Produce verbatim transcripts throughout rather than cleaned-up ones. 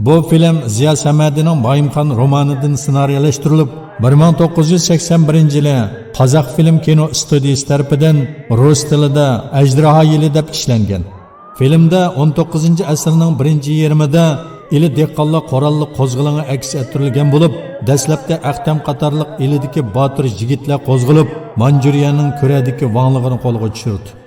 بۇ فىلىم زىيا سەمەدىنىڭ بايىمخان رومانىدىن سېنارىيلاشتۇرۇلۇپ، بىر مىڭ توققۇز يۈز سەكسەن بىرىنچى يىلى قازاق فىلىم كىنو ئىستۇدىيىسى تەرىپىدىن رۇس تىلىدا ئەجدىھا يىلى دەپ ئىشلەنگەن. فىلىمدە ئون توققۇزىنچى ئەسىرنىڭ بىرىنچى يېرىمىدا ئىلى دېھقانلار قوراللىق قوزغىلىڭى ئەكس ئەتتۈرۈلگەن بولۇپ، دەسلەپتە ئەختەم قاتارلىق ئىلىدىكى باتۇر يىگىتلەر قوزغىلىپ، مانجۇرىيەنىڭ كۈرەدىكى ۋاڭلىقىنى قولغا چۈشۈرىدۇ.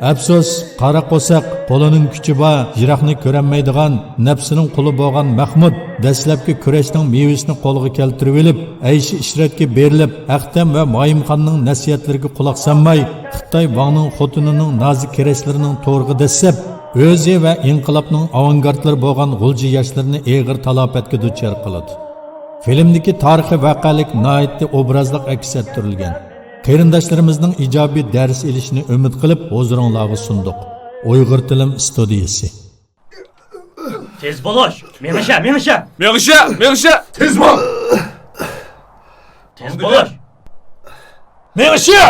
ئەپسۇس، قارا قورساق، قولىنىڭ كۈچى بار، يىراقنى كۆرەلمەيدىغان، نەپسىنىڭ قۇلى بولغان مەخمۇت دەسلەپكى كۈرەشنىڭ مېۋىسىنى قولغا كەلتۈرۈۋېلىپ، ئەيشى ئىشرەتكە بېرىلىپ، ئەختەم ۋە مايىمخاننىڭ نەسىھەتلىرىگە قۇلاق سالماي، خىتاي ۋاڭنىڭ خوتۇنىنىڭ نازۇك كېرەشلىرىنىڭ تورىغا دەسسەپ، ئۆزى ۋە ئىنقىلابنىڭ ئاۋانگارتلىرى بولغان غۇلجا ياشلىرىنى ئېغىر تالاپەتكە دۇچار قىلىدۇ. فىلىمدىكى تارىخىي ۋەقەلىك ناھايىتى ئوبرازلىق ئەكس ئەتتۈرۈلگەن. قېرىنداشلىرىمىزنىڭ ئىجابىي دەرس ئېلىشىنى ئۈمىد قىلىپ ھۇزۇرۇڭلارغا سۇندۇق. ئۇيغۇر تىلىم ئىستۇدىيىسى. تېز بولۇش! مېڭىشە، مېڭىشە! مېڭىشە، مېڭىشە! تېز بول! تېز بولۇش! مېڭىشە!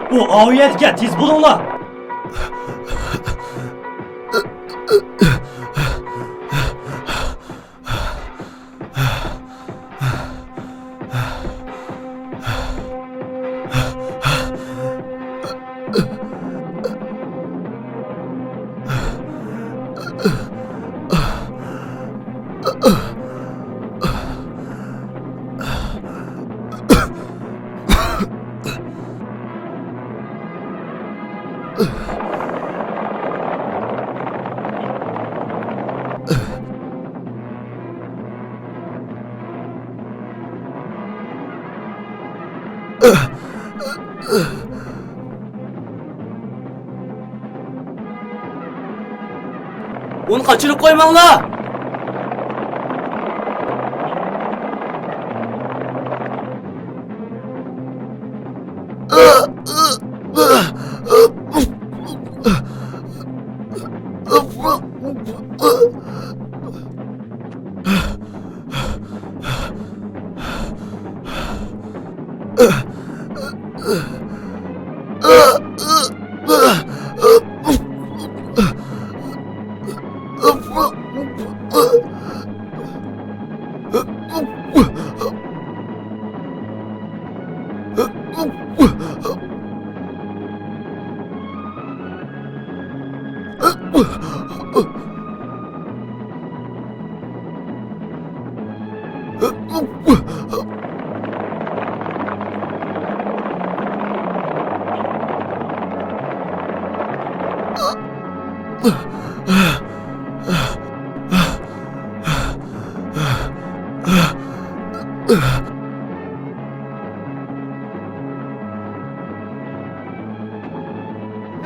ئۇ ئاۋۇ يەردىكەن، تېز بولۇڭلار! ئۇنى قاچۇرۇپ قويماڭلار!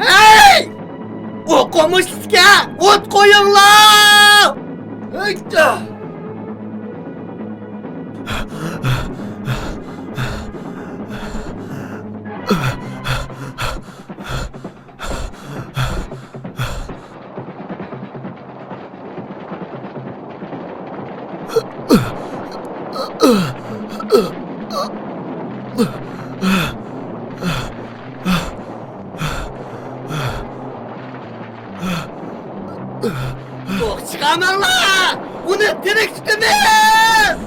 ھەي! ئوقۇمۇشسىزكەن، ئوت قويۇڭلار! ھەيتە! ئوق چىقارماڭلار! ئۇنى تىرىك تۇتىمىز!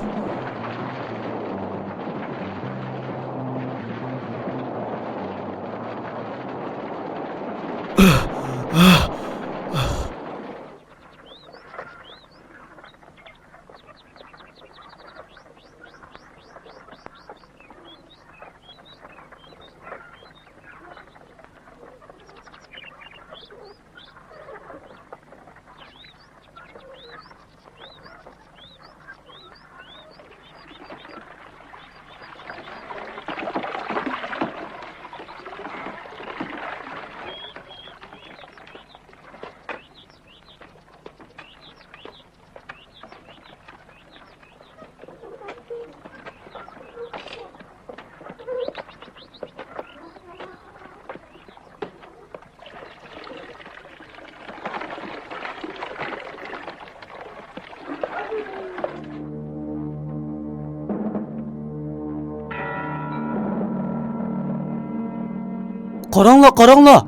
قاراڭلار، قاراڭلار!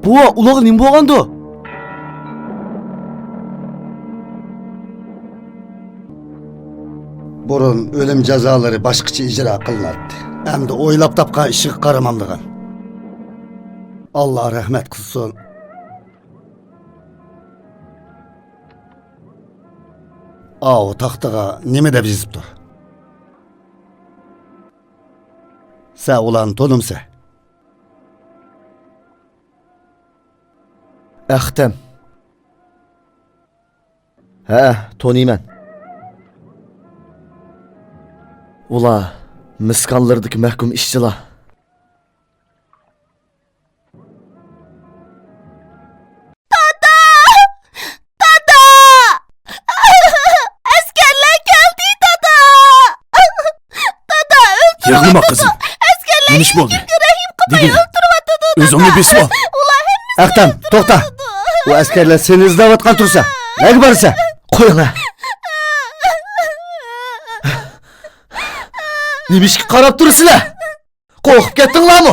بوۋا، ئۇلارغا نېمە بولغاندۇ؟ بۇرۇن ئۆلۈم جازالىرى باشقىچە ئىجرا قىلىناتتى. ئەمدى ئويلاپ تاپقان ئىشىغا قارىمامدىغان. ئاللا رەھمەت قىلسۇن. ئاۋۇ تاختىغا نېمە دەپ يېزىپتۇ؟ سەن ئۇلارنى تونۇمسەن؟ ئەختەم. ھە، تونۇيمەن. ئۇلار مىسكانلىرىدىكى مەھكۇم ئىشچىلار. دادا! دادا! ئەسكەرلەر كەلدى، دادا! دادا، ئۆلتۈرۈۋەتتى. يىغلىما، قىزىم. ئەسكەرلەر نېمە ئىش بولدى؟ يۈرىكىگە رەھىم قىلماي ئۆلتۈرۈۋاتىدۇ، دادا. ئۆزۈڭنى بېسىۋال. ئۇلار ھەممىسىنى ئەختەم، توختا. ئۆلتۈرۈۋاتىدۇ. ئۇ ئەسكەرلەر سېنى ئىزدەۋاتقان تۇرسا، نەگە بارىسەن؟ قويۇڭلار. نېمە ئىشقا قاراپ تۇرىسىلەر؟ قورقۇپ كەتتىڭلارمۇ؟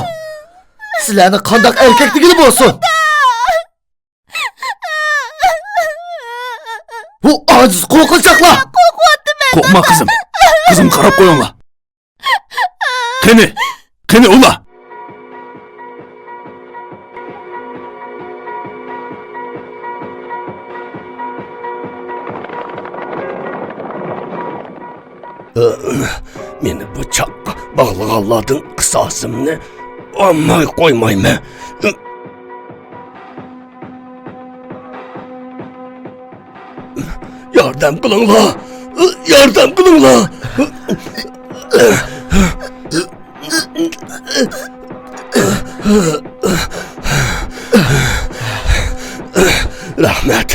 سىلەرنى قانداق ئەركەك دېگىلى بولسۇن؟ بۇ ئاجىز قورقۇنچاقلار! قورقۇۋاتىمەن. قورقما، قىزىم. قىزىم، قاراپ قويۇڭلار. قېنى، قېنى ئۇلار؟ مېنى بۇ چاققا باغلىغانلاردىن قىساسىمنى ئالماي قويمايمەن. ياردەم قىلىڭلار! ياردەم قىلىڭلار! رەھمەت.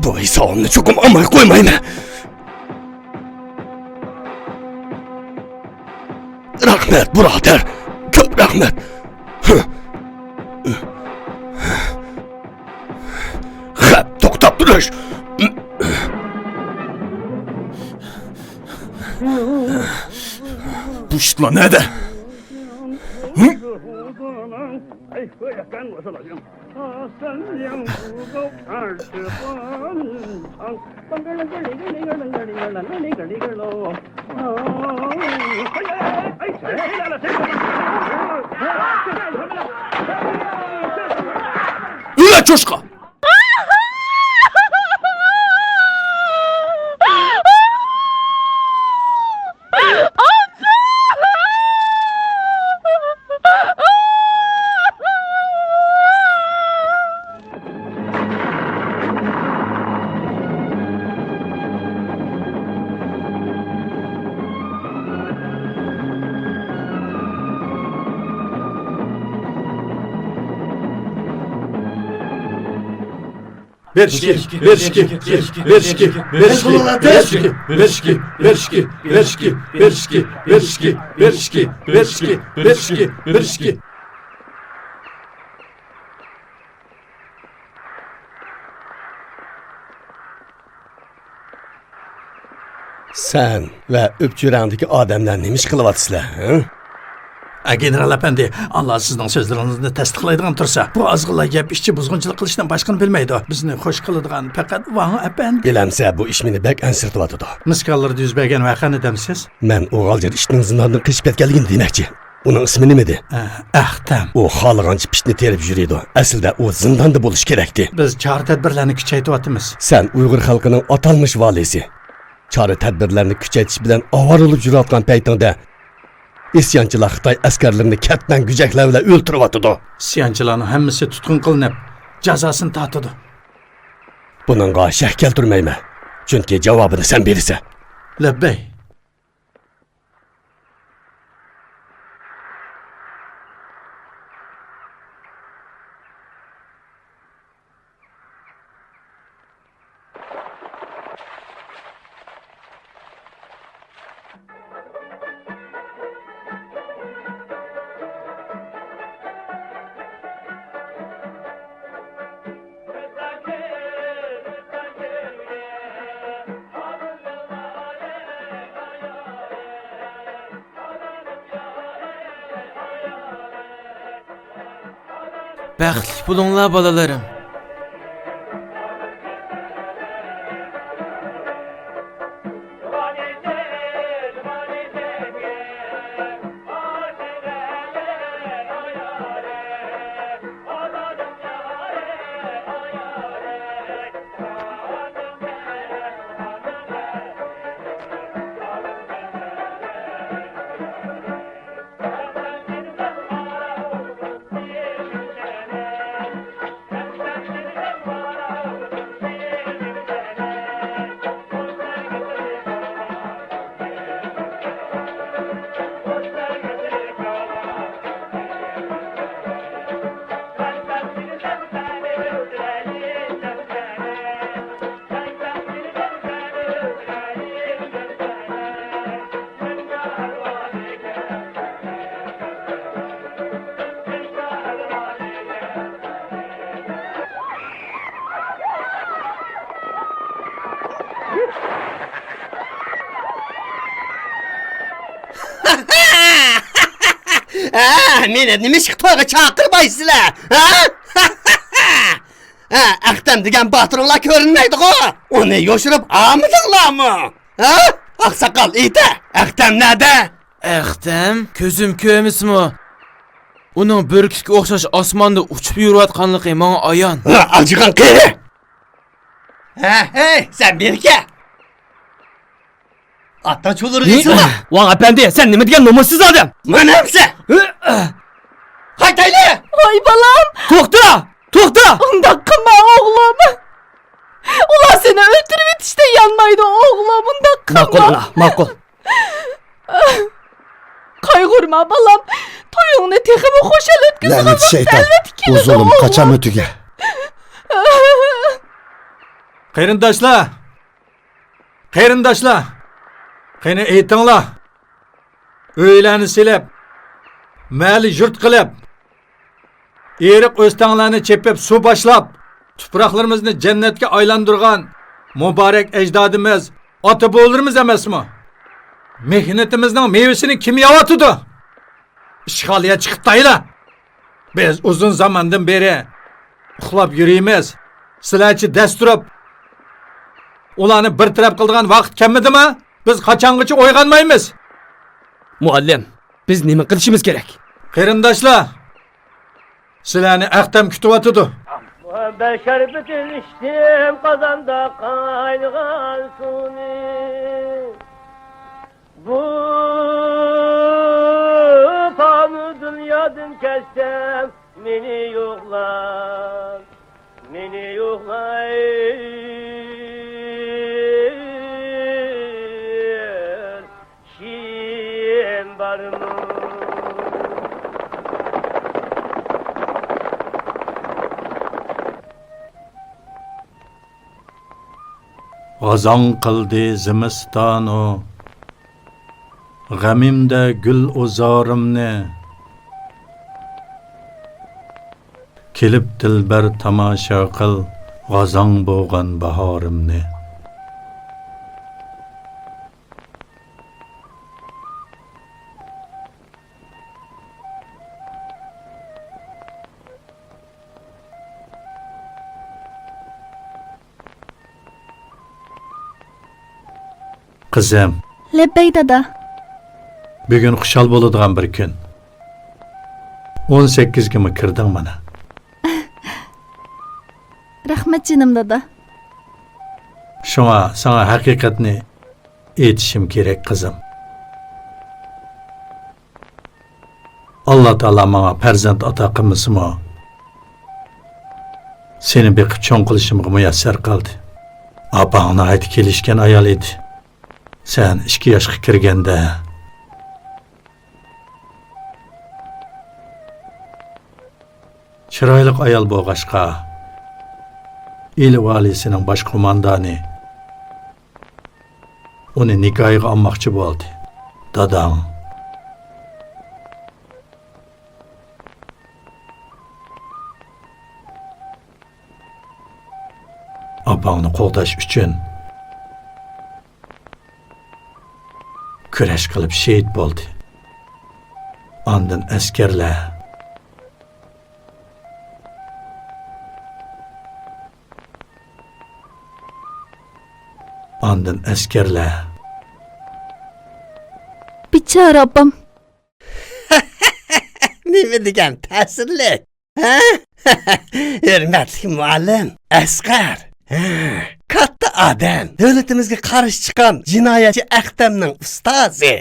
بۇ ھېسابىمنى چوقۇم ئالماي قويمايمەن. رەھمەت، بۇرادەر. كۆپ رەھمەت. خەپ، توختاپ تۇرۇش. بۇ ئىتلار نەدە؟ ئۆلە چوشقا! بىر ئىككى، بىر ئىككى، بىر ئىككى، بىر ئىككى، بىر ئىككى، بىر ئىككى، بىر ئىككى، بىر ئىككى، بىر ئىككى، بىر ئىككى، بىر ئىككى، بىر ئىككى، بىر ئىككى، بىر ئىككى. سەن ۋە ئۆپچۆرەڭدىكى ئادەملەر نېمە ئىش قىلىۋاتىسىلەر، ھە؟ ئە، گېنېرال ئەپەندى، ئاللا سىزنىڭ سۆزلىرىڭىزنى تەستىقلايدىغان تۇرسا، بۇ ئازغىنلار يەپ ئىچى بۇزغۇنچىلىق قىلىشتىن باشقىنى بىلمەيدۇ. بىزنى خوش قىلىدىغان پەقەت ۋاڭ ئەپەندى. بىلەمسە، بۇ ئىش مېنى بەك ئەنسىرىتىۋاتىدۇ. مىسكاللىردا يۈز بەرگەن ۋەقەنى دەمسىز؟ مەن ئۇ غالجىر ئىتنىڭ زىنداندىن قېچىپ كەتكەنلىكىنى دېمەكچى. ئۇنىڭ ئىسمى نېمىدى؟ ئە، ئەختەم. ئۇ خالىغانچە پىتنە تېرىپ يۈرىدۇ. ئەسلىدە ئۇ زىنداندا بولۇشى كېرەكتى. بىز چارە-تەدبىرلەرنى كۈچەيتىۋاتىمىز. سەن ئۇيغۇر خەلقىنىڭ ئاتالمىش ۋالىسى. چارە-تەدبىرلەرنى كۈچەيتىش بىلەن ئاۋارە بولۇپ يۈرۈۋاتقان پەيتىڭدە، ئىسيانچىلار خىتاي ئەسكەرلىرىنى كەتمەن گۈجەكلەر بىلەن ئۆلتۈرۈۋاتىدۇ. ئىسيانچىلارنىڭ ھەممىسى تۇتقۇن قىلىنىپ، جازاسىنى تارتىدۇ. بۇنىڭغا شەك كەلتۈرمەيمەن، چۈنكى جاۋابىنى سەن بېرىسەن. لەببەي. بەختلىك بولۇڭلار، بالىلىرىم. ھە، مېنى نېمىشقا تويغا چاقىرمايسىلەر؟ ھە؟ ھە، ئەختەم دېگەن باتۇرۇڭلار كۆرۈنمەيدىغۇ؟ ئۇنى يوشۇرۇپ ئالمىدىڭلارمۇ؟ ھە؟ ئاقساقال، ئېيتە، ئەختەم نەدە؟ ئەختەم؟ كۆزۈم كۆرمىسىمۇ، ئۇنىڭ بۈركۈتكە ئوخشاش ئاسماندا ئۇچۇپ يۈرۈۋاتقانلىقى ماڭا ئايان. ھە، ئالجىغان قېرى! ھە، ھەي، سەن بېرىكە! ئاتاچۇلىرى ۋاڭ ئەپەندى، سەن نېمە دېگەن نومۇسسىز ئادەم؟ مانا ئەمسە! قايتايلى! ۋاي بالام! توختا! توختا! ئۇنداق قىلما ئوغلۇم! ئۇلار سېنى ئۆلتۈرۈۋېتىشتە يانمايدۇ ئوغلۇم، ئۇنداق قىلما! ماقۇل ئانا، ماقۇل! قايغۇرما بالام، تويۇڭنى تېخىمۇ خۇشال ئۆتكۈزىدۇ. لەنەت شەيتان، بۇ زۇلۇم قاچانمۇ تۈگەر؟ قېرىنداشلار! قېرىنداشلار، قېنى ئېيتىڭلار، ئۆيلەرنى سېلىپ، مەھەللە يۇرت قىلىپ، ئېرىق ئۆستەڭلەرنى چېپىپ، سۇ باشلاپ، تۇپراقلىرىمىزنى جەننەتكە ئايلاندۇرغان مۇبارەك ئەجدادىمىز، ئاتا-بوۋىلىرىمىز ئەمەسمۇ؟ مېھنىتىمىزنىڭ مېۋىسىنى كىم يەۋاتىدۇ؟ ئىشغالىيەت چىقىپ تايلا. بىز ئۇزۇن زاماندىن بېرى ئۇخلاپ يۈرىمىز. سىلەرچە دەس تۇرۇپ، ئۇلارنى بىر تەرەپ قىلىدىغان ۋاقىت كەلمىدىما؟ بىز قاچانغىچە ئويغانمايمىز؟ مۇئەللىم، بىز نېمە قىلىشىمىز كېرەك؟ قېرىنداشلار، سىلەرنى ئەختەم كۈتۈۋاتىدۇ. مۇھەببەت شەربىتىنى ئىچتىم، قازاندا قاينىغان سۇنى. بۇ پانۇ دۇنيادىن كەتسەم، مېنى يوقلاپ، مېنى يوقلاپ كىم بارمۇ؟ غازاڭ قىلدى زىمىستانۇ، غېمىمدە گۈل ئۇزارىمنى. كېلىپ دىلبەر تاماشا قىل، غازاڭ بولغان باھارىمنى. قىزىم. لەببەي، دادا. بۈگۈن خۇشال بولىدىغان بىر كۈن. ئون سەككىزگىمۇ كىردىڭ مانا. رەھمەت، جېنىم دادا. شۇڭا ساڭا ھەقىقەتنى ئېيتىشىم كېرەك، قىزىم. ئاللا تائالا ماڭا پەرزەنت ئاتا قىلمىسىمۇ، سېنى بېقىپ چوڭ قىلىشىمغا مۇيەسسەر قىلدى. ئاپاڭ ناھايىتى كېلىشكەن ئايال ئىدى. سەن ئىككى ياشقا كىرگەندە، چىرايلىق ئايال بولغاچقا، ئىلى ۋالىسىنىڭ باش قوماندانى ئۇنى نىكاھىغا ئالماقچى بولدى. داداڭ. ئاپاڭنى قوغداش ئۈچۈن كۈرەش قىلىپ شېھىت بولدى. ئاندىن ئەسكەرلەر، ئاندىن ئەسكەرلەر. بىچارە ئاپام. نېمە دېگەن تەسىرلىك، ھە؟ ھۆرمەتلىك مۇئەللىم ئەسقەر. ھە، كاتتا ئادەم. دۆلىتىمىزگە قارشى چىققان جىنايەتچى ئەختەمنىڭ ئۇستازى.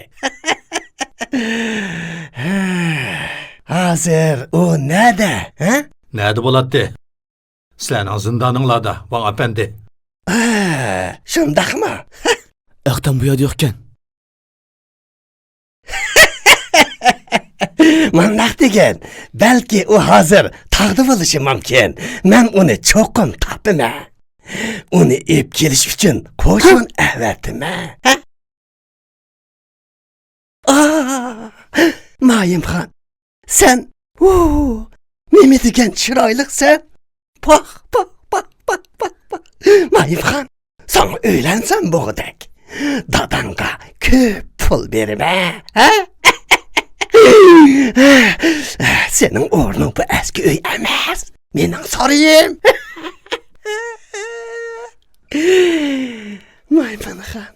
ھە، ھازىر ئۇ نەدە، ھە؟ نەدە بولاتتى؟ سىلەرنىڭ زىندانىڭلاردا، ۋاڭ ئەپەندى. ھە، شۇنداقمۇ؟ ئەختەم بۇ يەردە يوقكەن. مۇنداق دېگىن، بەلكى ئۇ ھازىر تاغدا بولۇشى مۇمكىن. مەن ئۇنى چوقۇم تاپىمەن. ئۇنى ئېلىپ كېلىش ئۈچۈن قوشۇن ئەۋەتىمەن. ھە؟ ئا، مايىمخان، سەن، ۋۇ، نېمە دېگەن چىرايلىقسەن. پاھ، پاھ، پاھ، پاھ، پاھ، پاھ. مايىمخان، ساڭا ئۆيلەنسەم بوغۇدەك. داداڭغا كۆپ پۇل بېرىمەن، ھە؟ سېنىڭ ئورنۇڭ بۇ ئەسكى ئۆي ئەمەس. مېنىڭ سارىيىم. مايمۇنخان.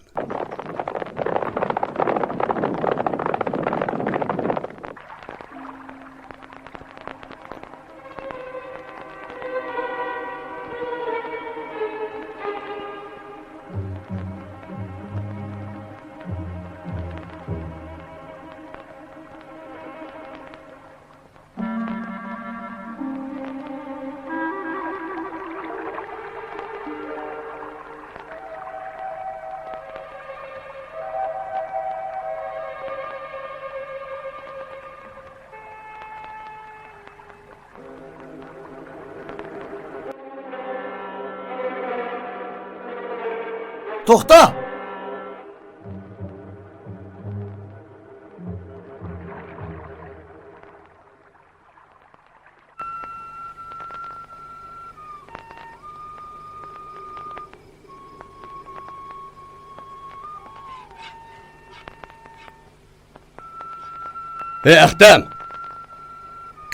توختا! ھەي ئەختەم!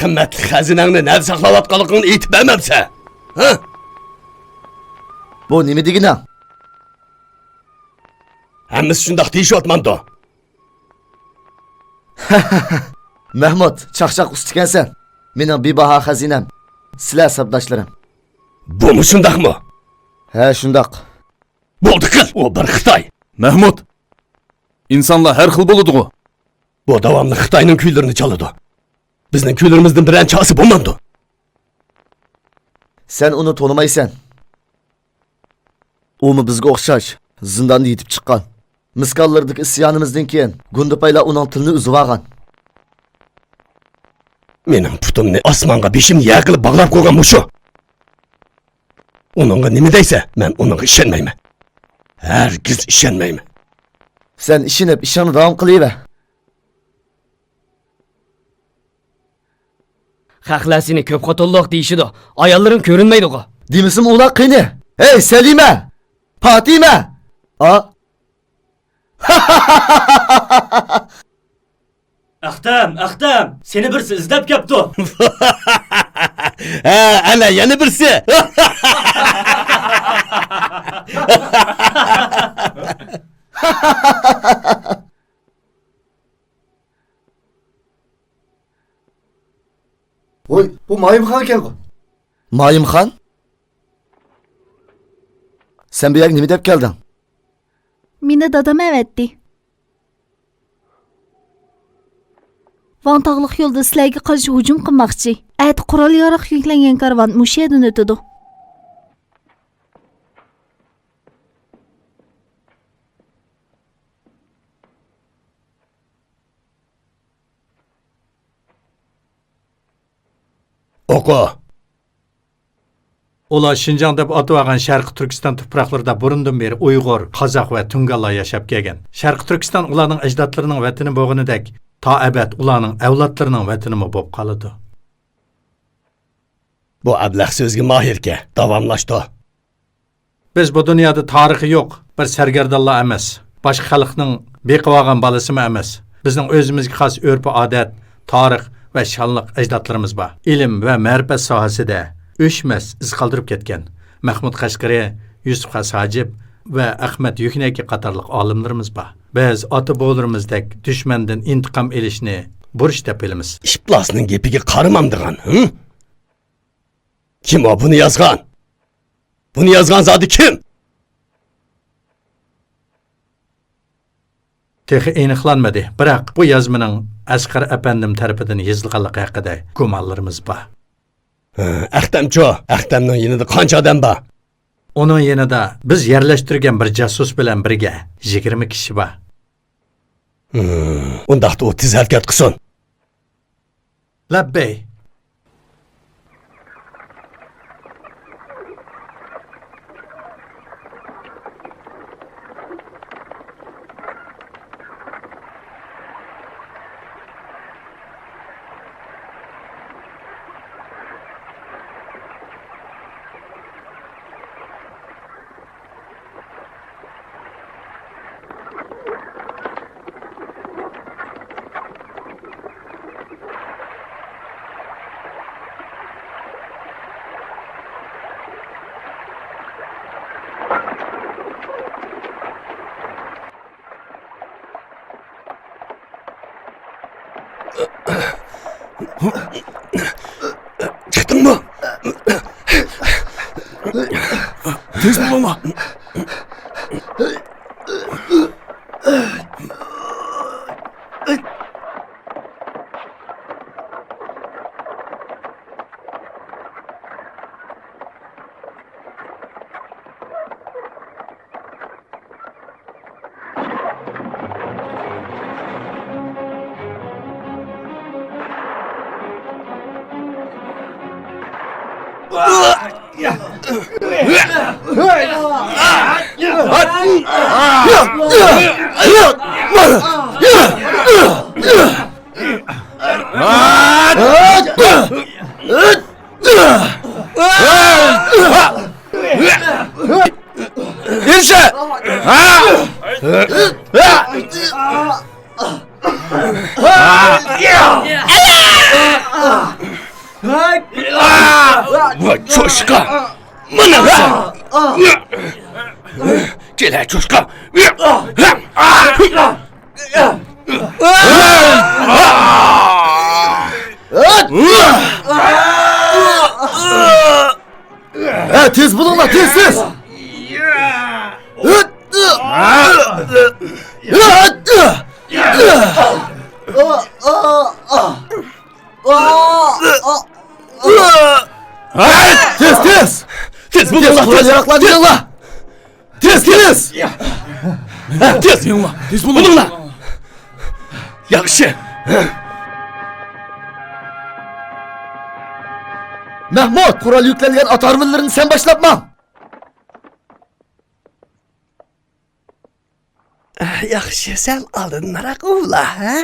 قىممەتلىك خەزىنەڭنى نەدە ساقلاۋاتقانلىقىڭنى ئېيتىپ بەرمەمسەن؟ ھە؟ بۇ نېمە دېگىنىڭ؟ ھەممىسى شۇنداق دېيىشىۋاتمامدۇ؟ مەھمۇت، چاقچاق ئۇستىكەنسەن. مېنىڭ بىباھا خەزىنەم، سىلەر ساپداشلىرىم. بۇمۇ شۇنداقمۇ؟ ھە، شۇنداق. بولدى قىل، ئۇ بىر خىتاي. مەھمۇت، ئىنسانلار ھەر خىل بولىدىغۇ. بۇ داۋاملىق خىتاينىڭ كۈيلىرىنى چالىدۇ. بىزنىڭ كۈيلىرىمىزدىن بىرەر چالسا بولمامدۇ؟ سەن ئۇنى تونۇمايسەن. ئۇمۇ بىزگە ئوخشاش زىنداندا يېتىپ چىققان. مىسكاللىرىدىكى ئىسيانىمىزدىن كېيىن گۇندىپايلار ئۇنىڭ تىلىنى ئۈزۈۋالغان. مېنىڭ پۇتۇمنى ئاسمانغا، بېشىمنى يەر قىلىپ باغلاپ قويغان مۇشۇ. ئۇنىڭغا نېمە دەيسە، مەن ئۇنىڭغا ئىشەنمەيمەن. ھەرگىز ئىشەنمەيمەن. سەن ئىشىنىپ، ئىشىڭنى داۋام قىلىۋەر. خەقلەر سېنى كۆپ خوتۇنلۇق دېيىشىدۇ. ئاياللىرىڭ كۆرۈنمەيدىغۇ. دېمىسىمۇ ئۇلار قېنى؟ ھەي، سەلىمە! پاتىمە! ئا؟ ئەختەم، ئەختەم! سېنى بىرسى ئىزدەپ كەپتۇ. ھە، ئەنە، يەنە بىرسى! ۋوي، بۇ مايىمخان ئىكەنغۇ. مايىمخان؟ سەن بۇ يەرگە نېمە دەپ كەلدىڭ؟ مېنى دادام ئەۋەتتى. ۋاڭ تاغلىق يولدا سىلەرگە قارشى ھۇجۇم قىلماقچى. ئەتە قورال-ياراغ يۈكلەنگەن كارۋان مۇشۇ يەردىن ئۆتىدۇ. ئوقۇ! ئۇلار شىنجاڭ دەپ ئاتىۋالغان شەرقىي تۈركىستان تۇپراقلىرىدا بۇرۇندىن بېرى ئۇيغۇر، قازاق ۋە تۇڭگانلار ياشاپ كەلگەن. شەرقىي تۈركىستان ئۇلارنىڭ ئەجدادلىرىنىڭ ۋەتىنى بولغىنىدەك، تا ئەبەد ئۇلارنىڭ ئەۋلادلىرىنىڭ ۋەتىنىمۇ بولۇپ قالىدۇ. بۇ ئەبلەخ سۆزگە ماھىركەن، داۋاملاشتۇر. بىز بۇ دۇنيادا تارىخى يوق بىر سەرگەردانلار ئەمەس، باشقا خەلقنىڭ بېقىۋالغان بالىسىمۇ ئەمەس. بىزنىڭ ئۆزىمىزگە خاس ئۆرپ-ئادەت، تارىخ ۋە شانلىق ئەجدادلىرىمىز بار. ئىلىم ۋە مەرىپەت ساھەسىدە ئۆچمەس ئىز قالدۇرۇپ كەتكەن مەخمۇت قەشقىرى، يۈسۈپ خاس ھاجىپ، ۋە ئەخمەت يۈكنەكى قاتارلىق ئالىملىرىمىز بار. بىز ئاتا-بوۋىلىرىمىزدەك دۈشمەندىن ئىنتىقام ئېلىشنى بۇرچ دەپ بىلىمىز. ئىپلاسنىڭ گېپىگە قارىمامدىغان، ھە؟ كىم ئۇ بۇنى يازغان؟ بۇنى يازغان زادى كىم؟ تېخى ئېنىقلانمىدى، بىراق بۇ يازمىنىڭ ئەسقەر ئەپەندىم تەرىپىدىن يېزىلغانلىقى ھەققىدە گۇمانلىرىمىز بار. ھە، ئەختەمچۇ؟ ئەختەمنىڭ يېنىدا قانچە ئادەم بار؟ ئۇنىڭ يېنىدا بىز يەرلەشتۈرگەن بىر جاسۇس بىلەن بىرگە يىگىرمە كىشى بار. ھىم، ئۇنداقتا ئۇ تېز ھەرىكەت قىلسۇن. لەببەي. چىقتىڭمۇ؟ تېز بولۇڭلار! ئىرشاد! ۋاي چوشقا! مانا سەن! كېلە چوشقا! ھە، تېز بولۇڭلار، تېز، تېز! ھە، تېز، تېز! تېز بولۇڭلار، تېز! ياراقلارنى ئېلىڭلار! تېز، تېز! ھە، تېز! تېز بولۇڭلار! ياخشى! مەھمۇد، قورال يۈكلەنگەن ئات ھارۋىلىرىنى سەن باشلاپ ماڭ! ياخشى، سەل ئالدىنراق ئۇۋلا، ھە؟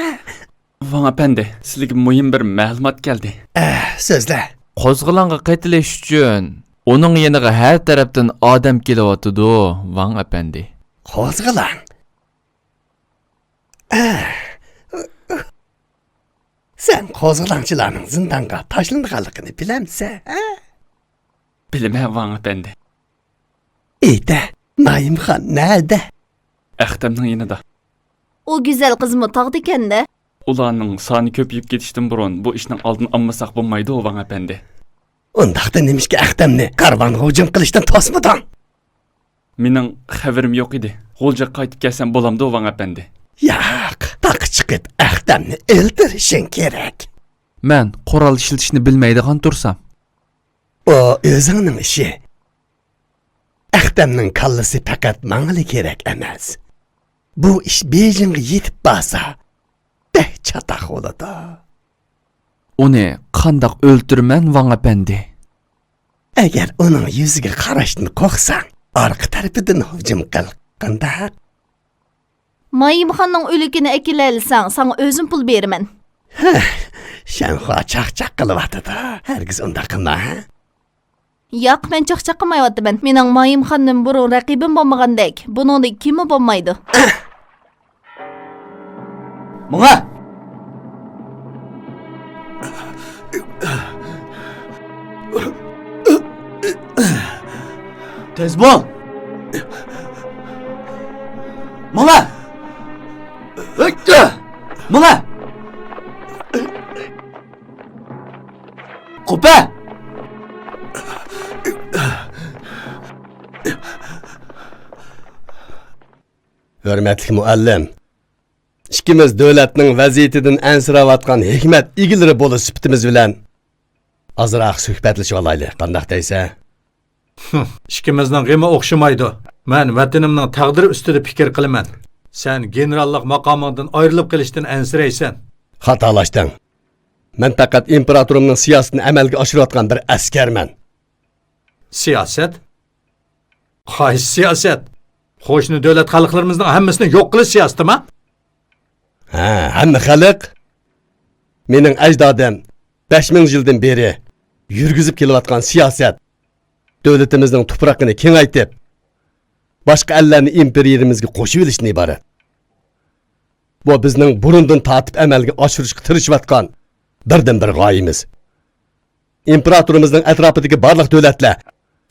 ۋاڭ ئەپەندى، سىلىگە مۇھىم بىر مەلۇمات كەلدى. ئە، سۆزلە. قوزغىلاڭغا قېتىلىش ئۈچۈن ئۇنىڭ يېنىغا ھەر تەرەپتىن ئادەم كېلىۋاتىدۇ، ۋاڭ ئەپەندى. قوزغىلاڭ؟ ئە، سەن قوزغىلاڭچىلارنىڭ زىندانغا تاشلىنىدىغانلىقىنى بىلەمسەن، ھە؟ بىلىمەن، ۋاڭ ئەپەندى. ئېيتە، نايىمخان نەدە؟ ئەختەمنىڭ يېنىدا. ئۇ گۈزەل قىزمۇ تاغدىكەن-دە؟ ئۇلارنىڭ سانى كۆپىيىپ كېتىشتىن بۇرۇن بۇ ئىشنىڭ ئالدىنى ئالمىساق بولمايدۇ، ۋاڭ ئەپەندى. ئۇنداقتا نېمىشقا ئەختەمنى كارۋانغا ھۇجۇم قىلىشتىن توسمىدىڭ؟ مېنىڭ خەۋىرىم يوق ئىدى. غۇلجىغا قايتىپ كەلسەم بولامدۇ، ۋاڭ ئەپەندى؟ ياق، تاغقا چىقىپ ئەختەمنى ئۆلتۈرۈشۈڭ كېرەك. مەن قورال ئىشلىتىشنى بىلمەيدىغان تۇرسام؟ ئۇ ئۆزۈڭنىڭ ئىشى. ئەختەمنىڭ كاللىسى پەقەت ماڭىلا كېرەك ئەمەس. بۇ ئىش بېيجىڭغا يېتىپ بارسا، بەك چاتاق بولىدۇ. ئۇنى قانداق ئۆلتۈرىمەن، ۋاڭ ئەپەندى؟ ئەگەر ئۇنىڭ يۈزىگە قاراشتىن قورقساڭ، ئارقا تەرىپىدىن ھۇجۇم قىل. قانداق؟ مايىمخاننىڭ ئۆلۈكىنى ئەكېلەلىسەڭ، ساڭا ئۆزۈم پۇل بېرىمەن. ھە، شەنخۇا چاقچاق قىلىۋاتىدۇ. ھەرگىز ئۇنداق قىلما، ھە؟ ياق، مەن چاقچاق قىلمايۋاتىمەن. مېنىڭ مايىمخاندىن بۇرۇن رەقىبىم بولمىغاندەك، بۇنىڭدىن كېيىنمۇ بولمايدۇ. ماڭا! تېز بول! ماڭا! ماڭا! قوپە! ھۆرمەتلىك مۇئەللىم، ئىككىمىز دۆلەتنىڭ ۋەزىيىتىدىن ئەنسىرەۋاتقان ھېكمەت ئىگىلىرى بولۇش سۈپىتىمىز بىلەن ئازراق سۆھبەتلىشىۋالايلى، قانداق دەيسەن؟ ھىم، ئىككىمىزنىڭ غېمى ئوخشىمايدۇ. مەن ۋەتىنىمنىڭ تەقدىرى ئۈستىدە پىكىر قىلىمەن. سەن گېنېراللىق ماقامىڭدىن ئايرىلىپ قېلىشتىن ئەنسىرەيسەن. خاتالاشتىڭ. مەن پەقەت ئىمپېراتورۇمنىڭ سىياسىتىنى ئەمەلگە ئاشۇرۇۋاتقان بىر ئەسكەرمەن. سىياسەت؟ قايسى سىياسەت؟ قوشنا دۆلەت خەلقلىرىمىزنىڭ ھەممىسىنى يوق قىلىش سىياسىتىما؟ ھە، ھەممە خەلق. مېنىڭ ئەجدادىم بەش مىڭ يىلدىن بېرى يۈرگۈزۈپ كېلىۋاتقان سىياسەت، دۆلىتىمىزنىڭ تۇپرىقىنى كېڭەيتىپ، باشقا ئەللەرنى ئىمپېرىيىمىزگە قوشۇۋېلىشتىن ئىبارەت. بۇ بىزنىڭ بۇرۇندىن تارتىپ ئەمەلگە ئاشۇرۇشقا تىرىشىۋاتقان بىردىنبىر غايىمىز. ئىمپېراتورىمىزنىڭ ئەتراپىدىكى بارلىق دۆلەتلەر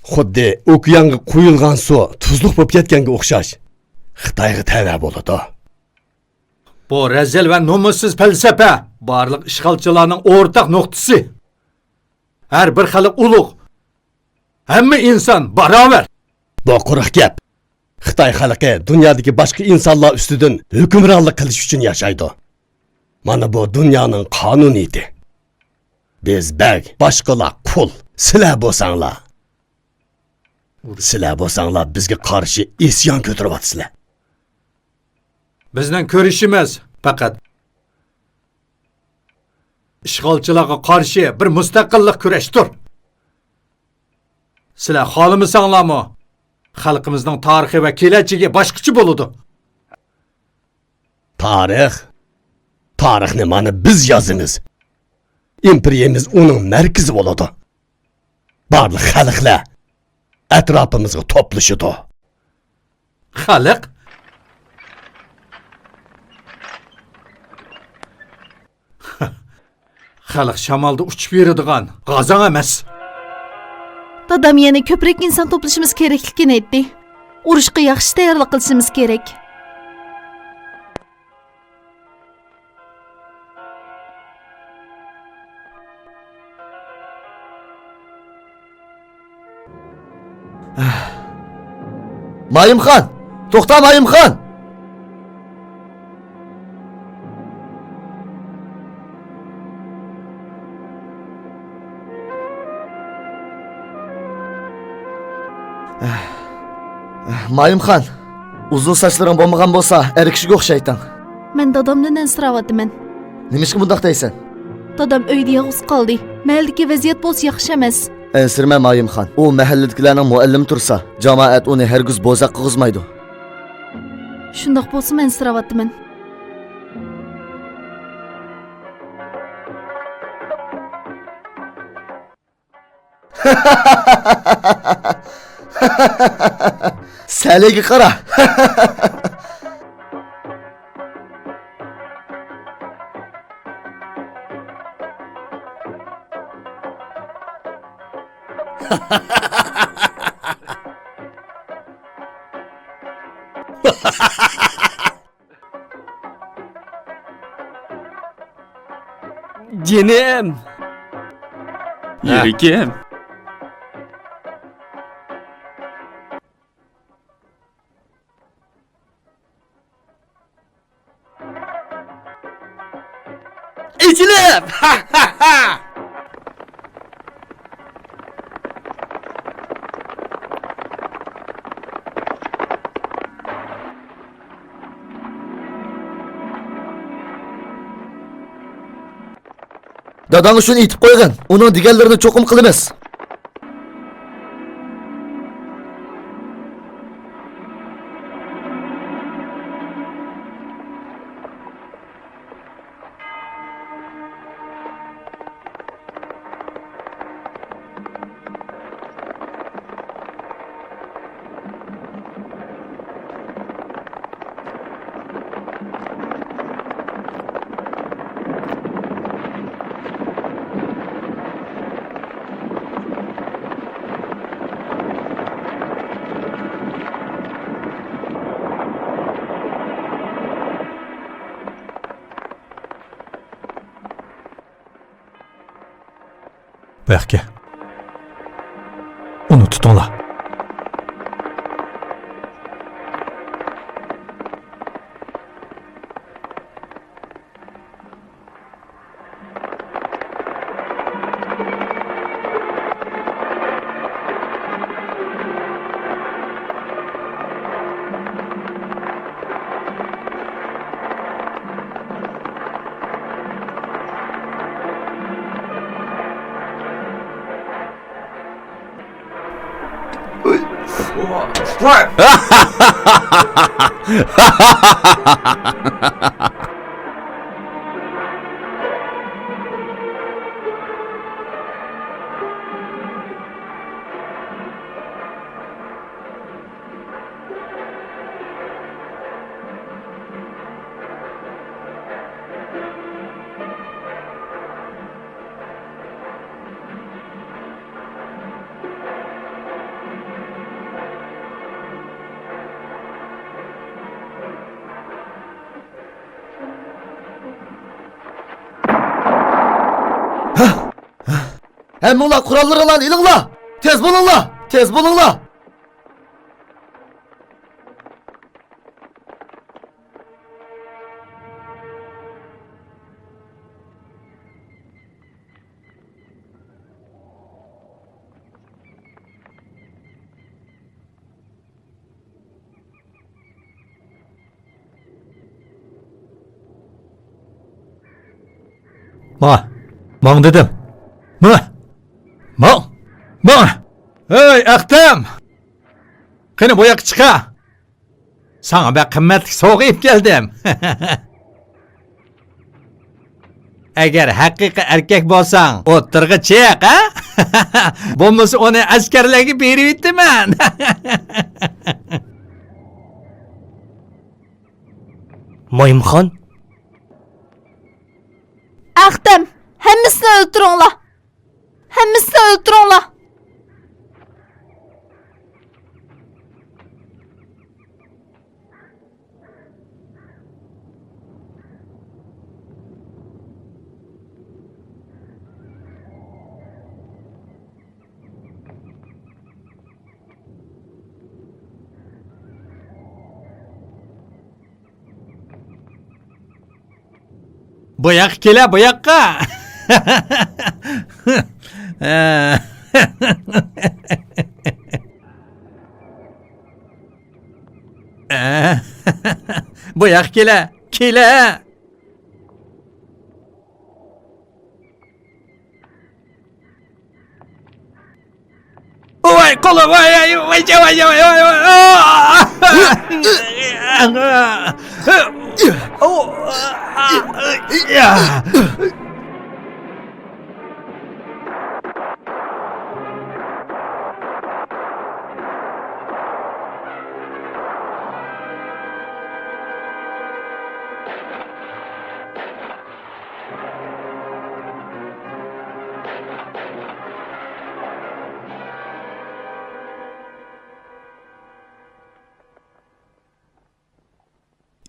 خۇددى ئوكيانغا قۇيۇلغان سۇ تۇزلۇق بولۇپ كەتكەنگە ئوخشاش، خىتايغا تەۋە بولىدۇ. بۇ رەزىل ۋە نومۇسسىز پەلسەپە بارلىق ئىشغالچىلارنىڭ ئورتاق نۇقتىسى. ھەر بىر خەلق ئۇلۇغ، ھەممە ئىنسان باراۋەر. بۇ قۇرۇق گەپ. خىتاي خەلقى دۇنيادىكى باشقا ئىنسانلار ئۈستىدىن ھۆكۈمرانلىق قىلىش ئۈچۈن ياشايدۇ. مانا بۇ دۇنيانىڭ قانۇنىيىتى. بىز بەگ، باشقىلار قۇل. سىلەر بولساڭلار، سىلەر بولساڭلار بىزگە قارشى ئىسيان كۆتۈرۈۋاتىسىلەر. بىزنىڭ كۈرىشىمىز پەقەت ئىشغالچىلارغا قارشى بىر مۇستەقىللىق كۈرەشتۇر. سىلەر خالىمىساڭلارمۇ، خەلقىمىزنىڭ تارىخى ۋە كېلەچىكى باشقىچە بولىدۇ. تارىخ؟ تارىخنى مانا بىز يازىمىز. ئىمپېرىيەمىز ئۇنىڭ مەركىزى بولىدۇ. بارلىق خەلقلەر ئەتراپىمىزغا توپلىشىدۇ. خەلق؟ خەلق شامالدا ئۇچۇپ يۈرىدىغان غازاڭ ئەمەس. دادام يەنە كۆپرەك ئىنسان توپلىشىمىز كېرەكلىكىنى ئېيتتى. ئۇرۇشقا ياخشى تەييارلىق قىلىشىمىز كېرەك. مايىمخان! توختا، مايىمخان! مايىمخان، ئۇزۇن ساچلىرىڭ بولمىغان بولسا، ئەر كىشىگە ئوخشايتتىڭ. مەن دادامدىن ئەنسىرەۋاتىمەن. نېمىشقا مۇنداق دەيسەن؟ دادام ئۆيدە يالغۇز قالدى. مەھەللىدىكى ۋەزىيەت بولسا ياخشى ئەمەس. ئەنسىرىمە، مايىمخان. ئۇ مەھەللىدىكىلەرنىڭ مۇئەللىمى تۇرسا، جامائەت ئۇنى ھەرگىز بوزەك قىلغۇزمايدۇ. شۇنداق بولسىمۇ ئەنسىرەۋاتىمەن. سەلىگە قارا. جېنىم. يۈرىكىم. ئېچىلىپ! داداڭغا شۇنى ئېيتىپ قويغىن، ئۇنىڭ دېگەنلىرىنى چوقۇم قىلىمىز. بۇ ياققا. ئۇنى تۇتۇڭلار. ھەممىڭلار قوراللىرىڭلارنى ئېلىڭلار! تېز بولۇڭلار! تېز بولۇڭلار! ما، ماڭ دېدىم. ما، ماڭ، ماڭ. ھەي، ئەختەم! قېنى، بۇ ياققا چىقە. ساڭا بەك قىممەتلىك سوۋغا ئېلىپ كەلدىم. ئەگەر ھەقىقىي ئەركەك بولساڭ، ئوتتۇرىغا چىق، ھە؟ بولمىسا ئۇنى ئەسكەرلەرگە بېرىۋېتىمەن. مايمۇخان؟ ئەختەم، ھەممىسىنى ئۆلتۈرۈڭلار! ھەممىسىنى ئۆلتۈرۈڭلار! بۇ ياققا كېلە، بۇ ياققا. بۇ ياققا كېلە، كېلە. ۋاي قولۇم، ۋاي، ۋاي، ۋاي، ۋاي، ۋاي، ۋاي، ۋاي.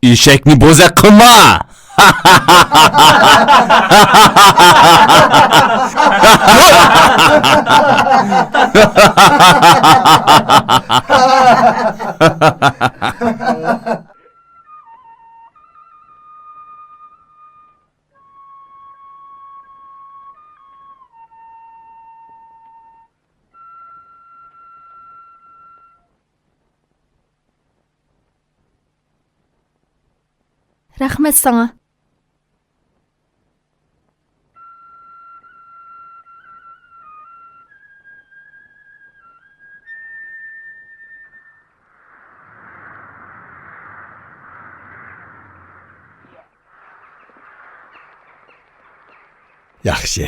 ئېشەكنى بوزەك قىلما! رەھمەت ساڭا. ياخشى.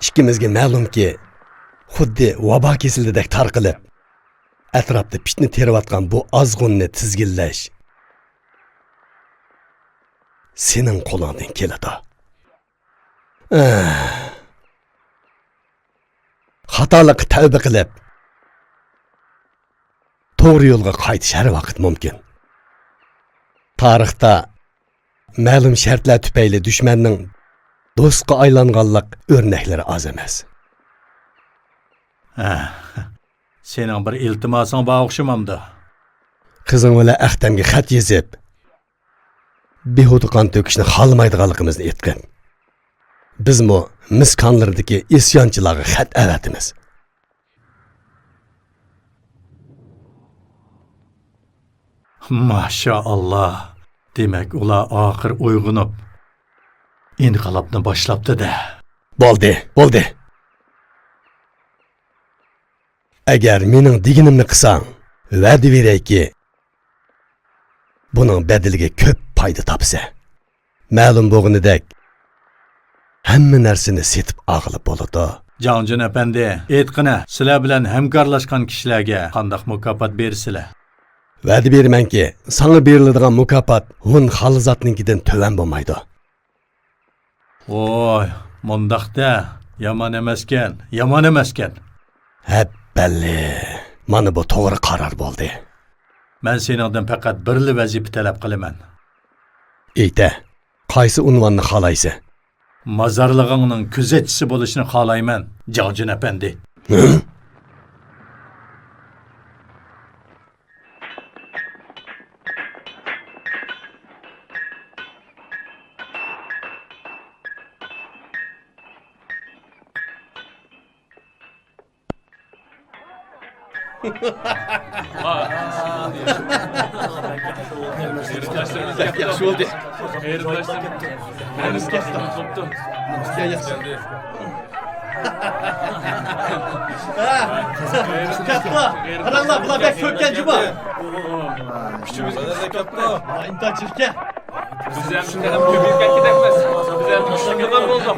ئىككىمىزگە مەلۇمكى، خۇددى ۋابا كېسىلىدەك تارقىلىپ، ئەتراپتا پىتنە تېرىۋاتقان بۇ ئازغۇننى تىزگىنلەش سېنىڭ قولۇڭدىن كېلىدۇ. ئەھ. خاتالىققا تەۋبە قىلىپ، توغرا يولغا قايتىش ھەر ۋاقىت مۇمكىن. تارىختا مەلۇم شەرتلەر تۈپەيلى دۈشمەننىڭ دوستقا ئايلانغانلىق ئۆرنەكلىرى ئاز ئەمەس. ھە، سېنىڭ بىر ئىلتىماسىڭ بار ئوخشىمامدۇ؟ قىزىڭ بىلەن ئەختەمگە خەت يېزىپ، بىھۇدە قان تۆكۈشنى خالىمايدىغانلىقىمىزنى ئېيتقىن. بىزمۇ مىس كانلىرىدىكى ئىسيانچىلارغا خەت ئەۋەتىمىز. ماشائاللا. دېمەك، ئۇلار ئاخىر ئويغىنىپ، ئىنقىلابنى باشلاپتۇ-دە. بولدى، بولدى. ئەگەر مېنىڭ دېگىنىمنى قىلساڭ، ۋەدە بېرەيكى، بۇنىڭ بەدىلىگە كۆپ پايدا تاپىسەن. مەلۇم بولغىنىدەك، ھەممە نەرسىنى سېتىپ ئالغىلى بولىدۇ. جاڭجۈن ئەپەندى، ئېيتقىنە، سىلەر بىلەن ھەمكارلاشقان كىشىلەرگە قانداق مۇكاپات بېرىسىلەر؟ ۋەدە بېرىمەنكى، ساڭا بېرىلىدىغان مۇكاپات ھون خالىزاتنىڭكىدىن تۆۋەن بولمايدۇ. ۋوي، مۇنداق-دە، يامان ئەمەسكەن، يامان ئەمەسكەن. ھەببەللى، مانا بۇ توغرا قارار بولدى. مەن سېنىڭدىن پەقەت بىرلا ۋەزىپە تەلەپ قىلىمەن. ئېيتە، قايسى ئۇنۋاننى خالايسەن؟ مازارلىقىڭنىڭ كۆزەتچىسى بولۇشنى خالايمەن، جاڭجۈن ئەپەندى. ھە؟ ياخشى بولدى. كەپتۇ. قاراڭلار، بۇلار بەك كۆپكەن جۇمۇ. كۈچىمىز كەپتۇ. ئىنتايىن جىقكەن. بىز ھەم تېخىمۇ كۆپىيىپ كەتكۈدەكمىز. بىز ھەم كۈچلۈك بولدۇق.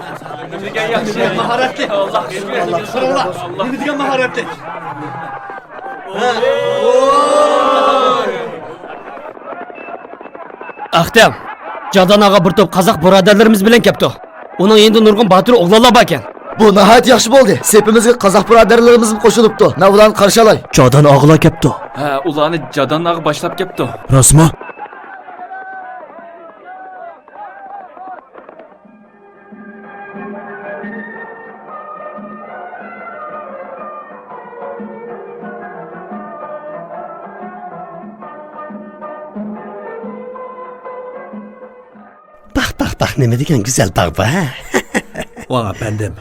نېمە دېگەن ياخشى. ماھارەتلىك. ئاللا كۈچلۈك. قاراڭلار، نېمە دېگەن ماھارەتلىك. ئەختەم، جادان ئاغا بىر توپ قازاق بۇرادەرلىرىمىز بىلەن كەپتۇ. ئۇنىڭ يېنىدا نۇرغۇن باتۇر ئوغلانلار باركەن. بۇ ناھايىتى ياخشى بولدى. سېپىمىزگە قازاق بۇرادەرلىرىمىزمۇ قوشۇلۇپتۇ. مانا ئۇلارنى قارشى ئالاي. جادان ئاغىلار كەپتۇ. ھە، ئۇلارنى جادان ئاغا باشلاپ كەپتۇ. راستمۇ؟ باق، باق، باق، نېمە دېگەن گۈزەل باغ بۇ، ھە؟ ۋاڭ ئەپەندىم،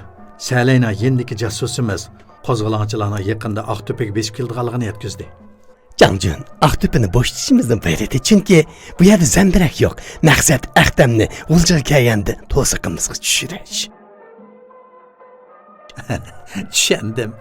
سەلەينىڭ يېنىدىكى جاسۇسىمىز قوزغىلاڭچىلارنىڭ يېقىندا ئاقتۆپىگە بېسىپ كېلىدىغانلىقىنى يەتكۈزدى. جاڭجۈن، ئاقتۆپىنى بوشىتىشىمىزنىڭ بىر رېتى، چۈنكى بۇ يەردە زەمبىرەك يوق. مەقسەت ئەختەمنى غۇلجىغا كەلگەندە توسۇقىمىزغا چۈشۈرۈش. چۈشەندىم.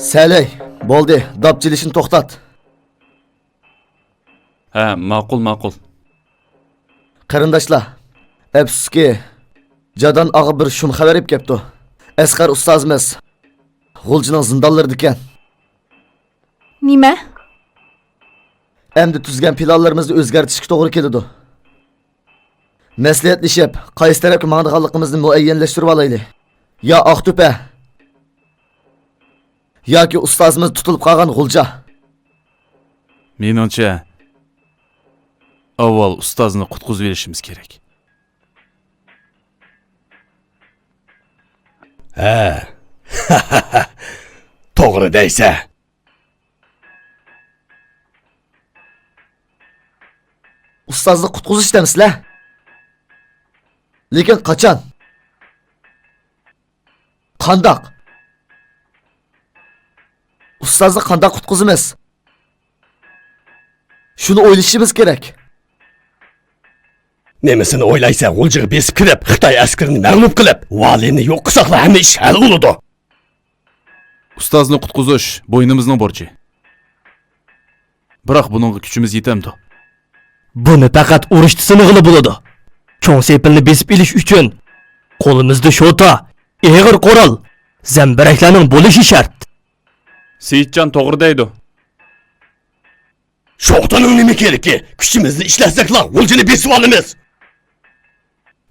سەلەي، بولدى، داپ چېلىشنى توختات. ھە، ماقۇل، ماقۇل. قېرىنداشلار، ئەپسۇسكى، جادان ئاغا بىر شۇم خەۋەر ئېلىپ كەپتۇ. ئەسقەر ئۇستازىمىز غۇلجىنىڭ زىندانلىرىدىكەن. نېمە؟ ئەمدى تۈزگەن پىلانلىرىمىزنى ئۆزگەرتىشكە توغرا كېلىدۇ. مەسلىھەتلىشىپ، قايسى تەرەپكە ماڭىدىغانلىقىمىزنى مۇئەييەنلەشتۈرۈۋالايلى. يا ئاقتۆپە، ياكى ئۇستازىمىز تۇتۇلۇپ قالغان غۇلجا. مېنىڭچە، ئاۋۋال ئۇستازنى قۇتقۇزۇۋېلىشىمىز كېرەك. ھە. توغرا دەيسە. ئۇستازنى قۇتقۇزۇش دەمسىلە؟ لېكىن قاچان؟ قانداق؟ ئۇستازنى قانداق قۇتقۇزىمىز؟ شۇنى ئويلىشىمىز كېرەك. نېمىسىنى ئويلايسەن؟ غۇلجىغا بېسىپ كىرىپ، خىتاي ئەسكىرىنى مەغلۇپ قىلىپ، ۋالىينى يوق قىلساقلا ھەممە ئىش ھەل بولىدۇ. ئۇستازنى قۇتقۇزۇش بوينىمىزنىڭ بورچى. بىراق بۇنىڭغا كۈچىمىز يېتەمدۇ؟ بۇنى پەقەت ئۇرۇشتا سىنىغىلى بولىدۇ. چوڭ سېپىلنى بېسىپ ئېلىش ئۈچۈن قولىمىزدا شوتا، ئېغىر قورال، زەمبىرەكلەرنىڭ بولۇشى شەرت. سېيىتجان توغرا دەيدۇ. شوتانىڭ نېمە كېرىكى؟ كۈچىمىزنى ئىشلەتسەكلا، غۇلجىنى بېسىۋالىمىز.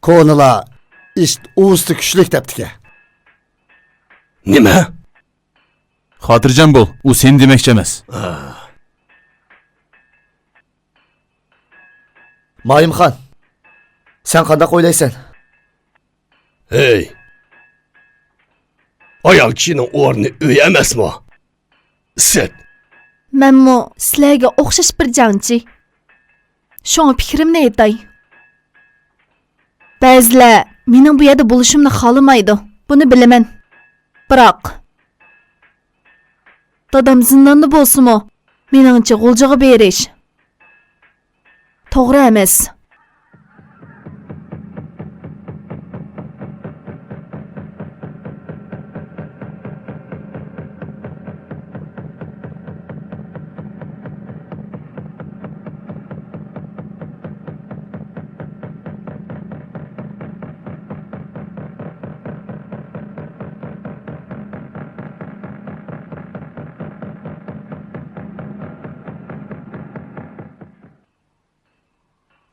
كونىلار ئىت ئۇۋىسى كۈچلۈك دەپتىكەن. نېمە؟ خاتىرجەم بول، ئۇ سېنى دېمەكچى ئەمەس. مايىمخان، سەن قانداق ئويلايسەن؟ ھەي! ئايال كىشىنىڭ ئورنى ئۆي ئەمەسمۇ؟ ئىسىت! مەنمۇ سىلەرگە ئوخشاش بىر جەڭچى. شۇڭا پىكرىمنى ئېيتاي. بەزىلەر مېنىڭ بۇ يەردە بولۇشۇمنى خالىمايدۇ. بۇنى بىلىمەن. بىراق، دادام زىنداندا بولسىمۇ، مېنىڭچە غۇلجىغا بېرىش توغرا ئەمەس.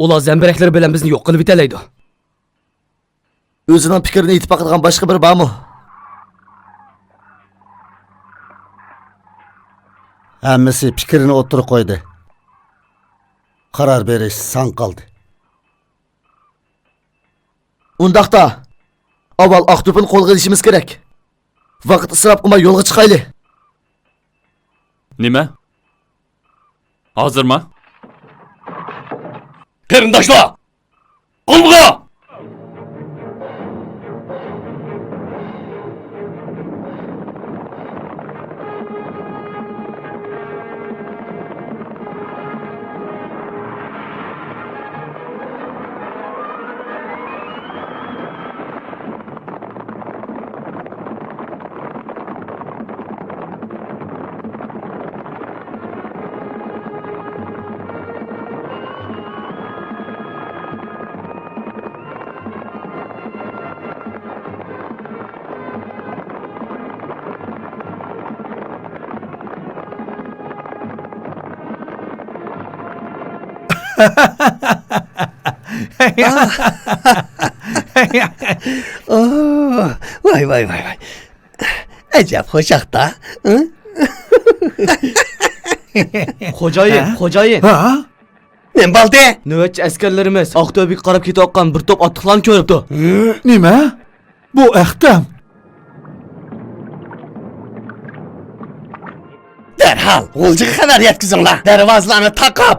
ئۇلار زەمبىرەكلىرى بىلەن بىزنى يوق قىلىۋېتەلەيدۇ. ئۆزىنىڭ پىكرىنى ئېيتىپ باقىدىغان باشقا بىرى بارمۇ؟ ھەممىسى پىكرىنى ئوتتۇرىغا قويدى. قارار بېرىش ساڭا قالدى. ئۇنداقتا، ئاۋۋال ئاقتۆپىنى قولغا ئېلىشىمىز كېرەك. ۋاقىت ئىسراپ قىلماي يولغا چىقايلى. نېمە؟ ھازىرما؟ قېرىنداشلار! ئالغا! ۋاي، ۋاي، ۋاي، ۋاي. ئەجەب خۇشاقتا. خوجايىن، ھە؟ خوجايىن. ھە؟ نېمە بولدى؟ نۆۋەتچى ئەسكەرلىرىمىز ئاقتۆبىگە قاراپ كېتىۋاتقان بىر توپ ئاتلىقلارنى كۆرۈپتۇ. نېمە؟ بۇ ئەختەم. دەرھال غۇلجىغا خەۋەر يەتكۈزۈڭلار. دەرۋازىلارنى تاقاپ،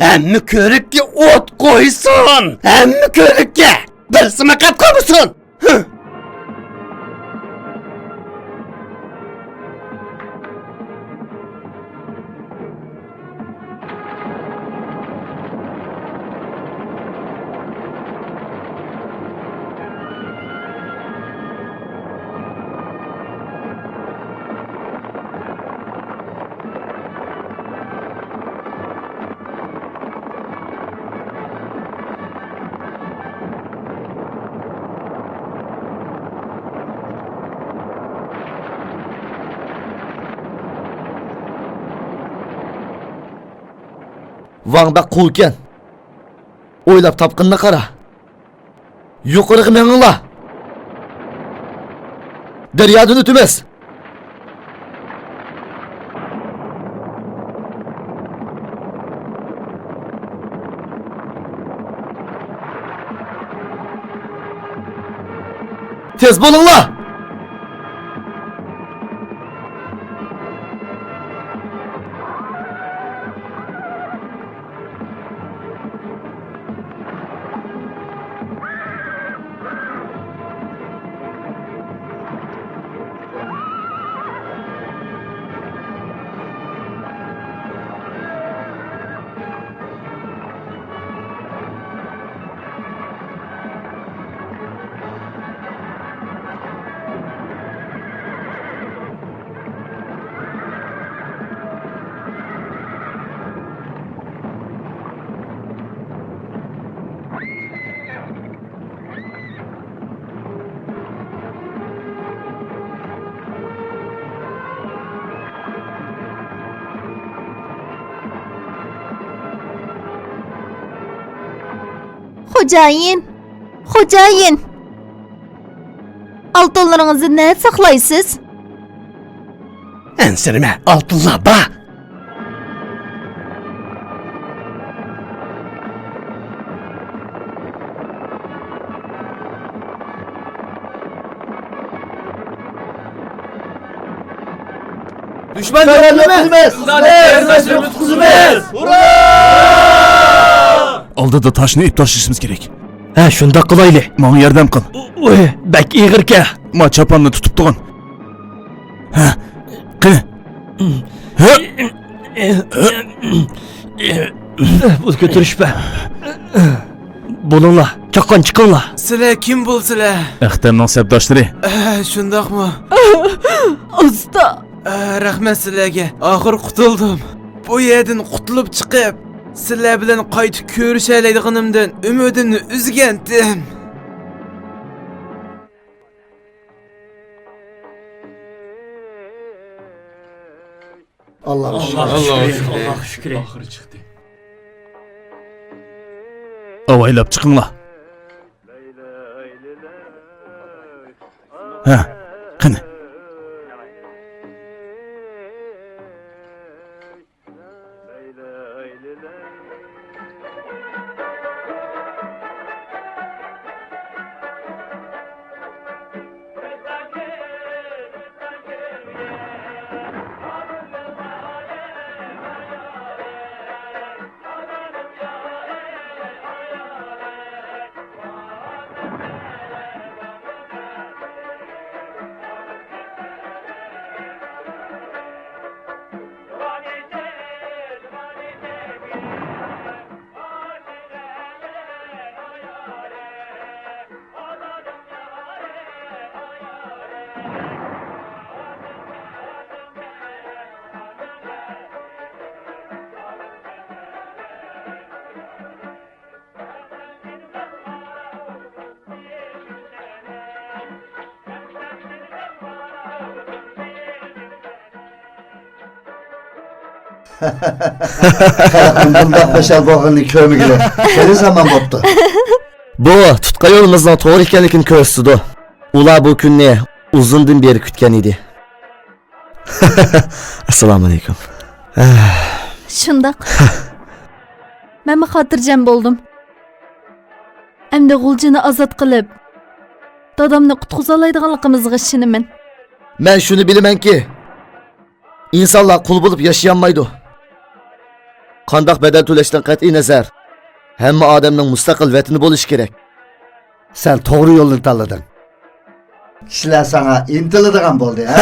ھەممە كۆۋرۈككە ئوت قويسۇن. ھەممە كۆۋرۈككە. بىرسىمۇ قەت قالمىسۇن. ۋاڭ بەك قۇۋكەن. ئويلاپ تاپقىنىنى قارا. يۇقىرىغا مېڭىڭلار. دەريادىن ئۆتىمىز. تېز بولۇڭلار! خوجايىن، خوجايىن، ئالتۇنلىرىڭىزنى نەدە ساقلايسىز؟ ئەنسىرىمە، ئالتۇنلار بار. دۈشمەن يوق قىلىمىز! قېرىنداشلىرىمىزنى قۇتقۇزىمىز! ئالدىدا تاشنى ئېلىپ تاشلىشىمىز كېرەك. ھە، شۇنداق قىلايلى. ماڭا ياردەم قىل. ئۇي، بەك ئېغىركەن. ما چاپاننى تۇتۇپ تۇرغىن. ھە، قېنى. ھە. بۇنى كۆتۈرۈشپە. بولۇڭلار، چاققان چىقىڭلار. سىلەر كىم بولىسىلەر؟ ئەختەمنىڭ سەپداشلىرى. ئە، شۇنداقمۇ؟ ئۇستا. ئە، رەھمەت سىلەرگە. ئاخىر قۇتۇلدۇم. بۇ يەردىن قۇتۇلۇپ چىقىپ، سىلەر بىلەن قايتا كۆرۈشەلەيدىغىنىمدىن ئۈمىدىمنى ئۈزگەنتىم. ئاللاغا شۈكرى. ئاللاغا شۈكرى. ئاۋايلاپ چىقىڭلار. ھە، قېنى. خەلقنىڭ بۇنداق خۇشال بولغىنىنى كۆرمىگىلى خېلى زامان بوپتۇ. بۇ تۇتقان يولىمىزنىڭ توغرا ئىكەنلىكىنى كۆرسىتىدۇ. ئۇلار بۇ كۈننى ئۇزۇندىن بېرى كۈتكەن ئىدى. ئەسسالامۇئەلەيكۇم. شۇنداق. مەنمۇ خاتىرجەم بولدۇم. ئەمدى غۇلجىنى ئازاد قىلىپ، دادامنى قۇتقۇزالايدىغانلىقىمىزغا ئىشىنىمەن. مەن شۇنى بىلىمەنكى، ئىنسانلار قۇل بولۇپ ياشىيالمايدۇ. قانداق بەدەل تۆلەشتىن قەتئىينەزەر، ھەممە ئادەمنىڭ مۇستەقىل ۋەتىنى بولۇشى كېرەك. سەن توغرا يولنى تاللىدىڭ. كىشىلەر ساڭا ئىنتىلىدىغان بولدى، ھە؟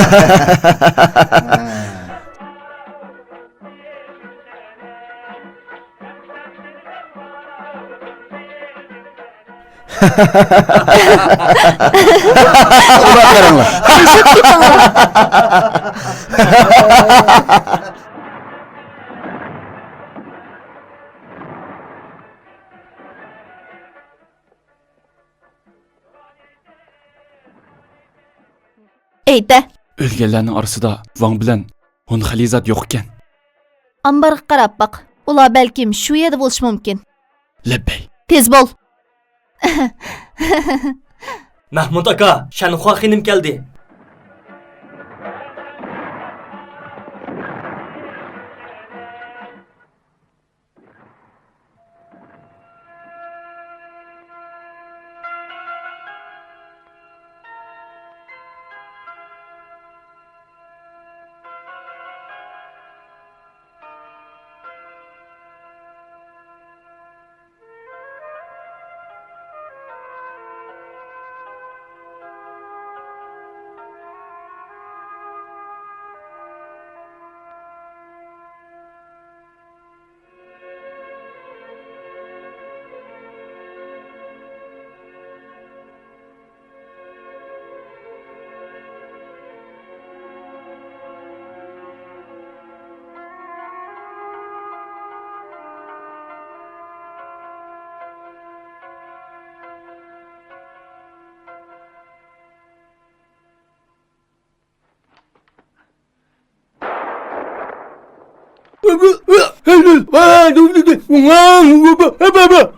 ئېيتە. ئۆلگەنلەرنىڭ ئارىسىدا ۋاڭ بىلەن ھون خەلىزات يوق ئىكەن. ئامبارغا قاراپ باق. ئۇلار بەلكىم شۇ يەردە بولۇشى مۇمكىن. لەببەي. تېز بول. مەھمۇت ئاكا، شەنخۇا خېنىم كەلدى.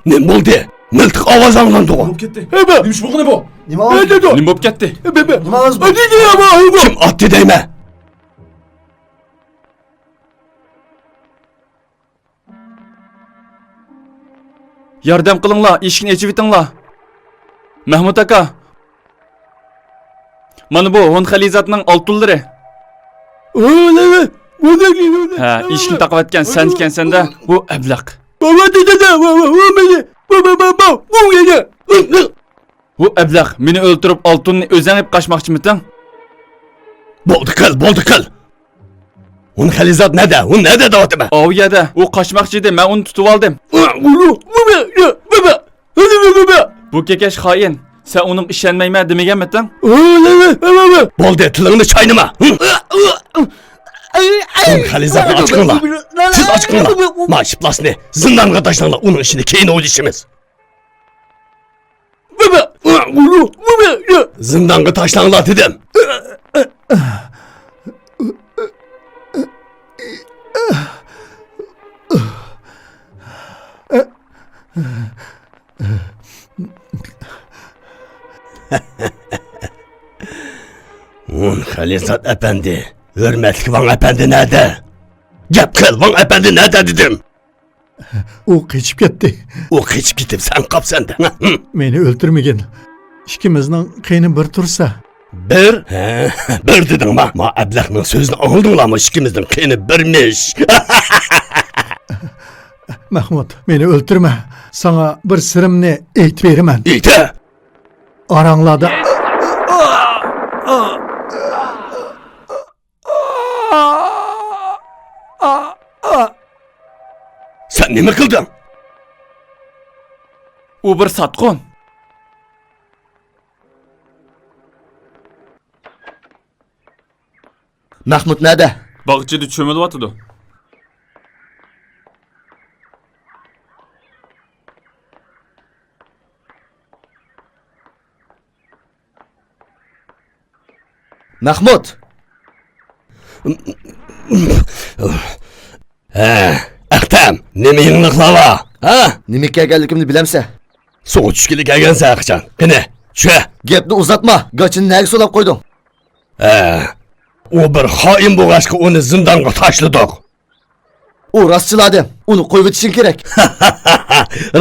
نېمە بولدى؟ مىلتىق ئاۋازى ئاڭلاندىغۇ. بولۇپ كەتتى. ئەبە. نېمە ئىش بولغىنى بۇ؟ نېمە ئاۋاز؟ ئەدىدۇ. نېمە بولۇپ كەتتى؟ ئەبە. نېمە ئاۋاز بۇ؟ ئەدىدۇ، ئەبە، ئەبە. كىم ئاتتى دەيمەن؟ ياردەم قىلىڭلار، ئىشىكنى ئېچىۋېتىڭلار. مەھمۇت ئاكا. مانا بۇ ھون خەلىزاتنىڭ ئالتۇنلىرى. ھە، ئىشىكنى تاقىۋەتكەن سەن ئىكەنسەن-دە، بۇ ئەبلەخ. بۇ ئەبلەخ، مېنى ئۆلتۈرۈپ ئالتۇننى ئۆزۈڭ ئېلىپ قاچماقچىمىتىڭ؟ بولدى قىل، بولدى قىل. ھون خەلىزات نەدە؟ ھون نەدە دەۋاتىمەن؟ ئاۋۇ يەردە. ئۇ قاچماقچى ئىدى، مەن ئۇنى تۇتۇۋالدىم. بۇ كېكەچ خائىن. سەن ئۇنىڭغا ئىشەنمەيمەن دېمىگەنمىتىڭ؟ بولدى، تىلىڭنى چاينىما. ھون خەلىزاتنى ئاچىقىڭلار. تېز ئاچىقىڭلار. ما ئىپلاسنى زىندانغا تاشلاڭلار، ئۇنىڭ ئىشىنى كېيىن ئويلىشىمىز. زىندانغا تاشلاڭلار دېدىم. ھون خەلىزات ئەپەندى، ھۆرمەتلىك ۋاڭ ئەپەندى نەدە؟ گەپ قىل، ۋاڭ ئەپەندى نەدە دېدىم. ئۇ قېچىپ كەتتى. ئۇ قېچىپ كېتىپ سەن قاپسەن-دە. مېنى ئۆلتۈرمىگىن. ئىككىمىزنىڭ قېنى بىر تۇرسا. بىر؟ ھە، بىر دېدىڭما؟ ما ئەبلەخنىڭ سۆزىنى ئاڭلىدىڭلارمۇ؟ ئىككىمىزنىڭ قېنى بىرمىش. مەھمۇت، مېنى ئۆلتۈرمە. ساڭا بىر سىرىمنى ئېيتىپ بېرىمەن. ئېيتە! ئاراڭلاردا سەن نېمە قىلدىڭ؟ ئۇ بىر ساتقۇن. مەخمۇت نەدە؟ باغچىدا چۆمۈلۈۋاتىدۇ. مەخمۇت! ھە، ئەختەم، نېمە يېڭىلىقلار بار؟ ھە؟ نېمە كەلگەنلىكىمنى بىلەمسەن؟ سۇغا چۈشكىلى كەلگەنسەن قاچان؟ قېنى، چۈشە! گەپنى ئۇزارتما، گاچىنى نەگە سولاپ قويدۇڭ؟ ھە، ئۇ بىر خائىن بولغاچقا ئۇنى زىندانغا تاشلىدۇق. ئۇ راستچىل ئادەم، ئۇنى قويۇۋېتىشىڭ كېرەك.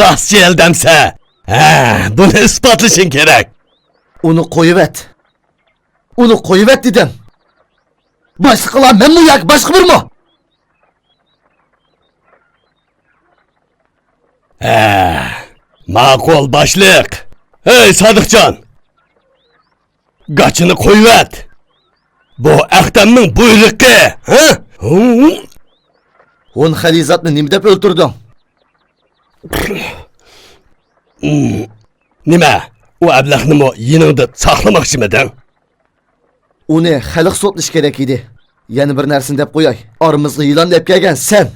راستچىل دەمسە؟ ھە، بۇنى ئىسپاتلىشىڭ كېرەك. ئۇنى قويۇۋەت. ئۇنى قويۇۋەت دېدىم. باشلىقىڭلار مەنمۇ ياكى باشقا بىرمۇ؟ ھە، ماقۇل، باشلىق. ھەي، سادىقجان! گاچىنى قويۇۋەت! بۇ ئەختەمنىڭ بۇيرۇقى، ھە؟ ھۇ! ھون خەلىزاتنى نېمە دەپ ئۆلتۈردۈڭ؟ نېمە، ئۇ ئەبلەخنىمۇ يېنىڭدا ساقلىماقچىمىدىڭ؟ ئۇنى خەلق سوتلىشى كېرەك ئىدى. يەنە بىر نەرسىنى دەپ قوياي، ئارىمىزغا يىلان ئەپ كەلگەن سەن!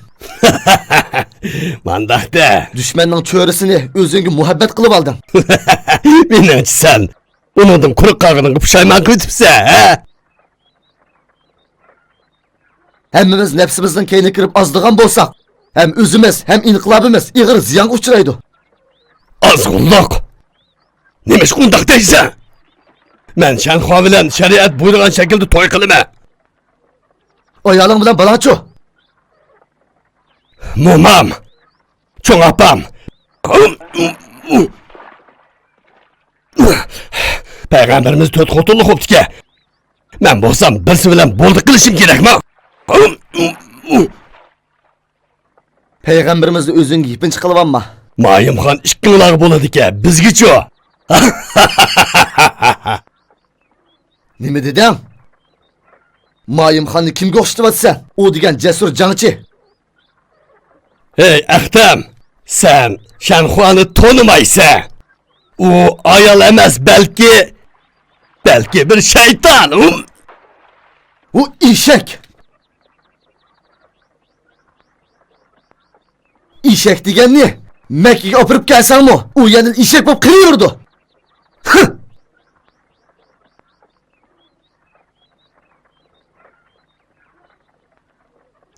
مانداق دە! دۈشمەننىڭ چۆرىسىنى ئۆزۈڭگە مۇھەببەت قىلىۋالدىڭ. مېنىڭچە سەن ئۇنىڭدىن قۇرۇق قالغىنىڭغا پۇشايمان قىلىۋېتىپسەن، ھە؟ ھەممىمىز نەپسىمىزنىڭ كەينىگە كىرىپ ئازىدىغان بولساق، ھەم ئۆزىمىز، ھەم ئىنقىلابىمىز ئېغىر زىيانغا ئۇچرايدۇ. ئازغۇنلۇق! نېمىشقا ئۇنداق دەيسەن؟ مەن شەنخۇا بىلەن شەرىئەت بۇيرۇغان شەكىلدە توي قىلىمەن. ئايالىڭ بىلەن بالاڭچۇ؟ مومام، چوڭ ئاپام. پەيغەمبىرىمىز تۆت خوتۇنلۇق بوپتىكەن. مەن بولسام بىرسى بىلەن بولدى قىلىشىم كېرەكمۇ؟ پەيغەمبىرىمىزنى ئۆزۈڭگە يېپىنچى قىلىۋالما. مايىمخان ئىككىڭلارغا بولىدىكەن، بىزگىچۇ؟ نېمە دېدىڭ؟ مايىمخاننى كىمگە ئوخشىتىۋاتىسەن؟ ئۇ دېگەن جەسۇر جەڭچى. ھەي، ئەختەم، سەن شەنخۇانى تونۇمايسەن. ئۇ ئايال ئەمەس، بەلكى، بەلكى بىر شەيتان. ئۇ ئېشەك. ئېشەك دېگەننى مەككىگە ئاپىرىپ كەلسەڭمۇ، ئۇ يەنە ئېشەك بولۇپ قېلىۋېرىدۇ. ھە!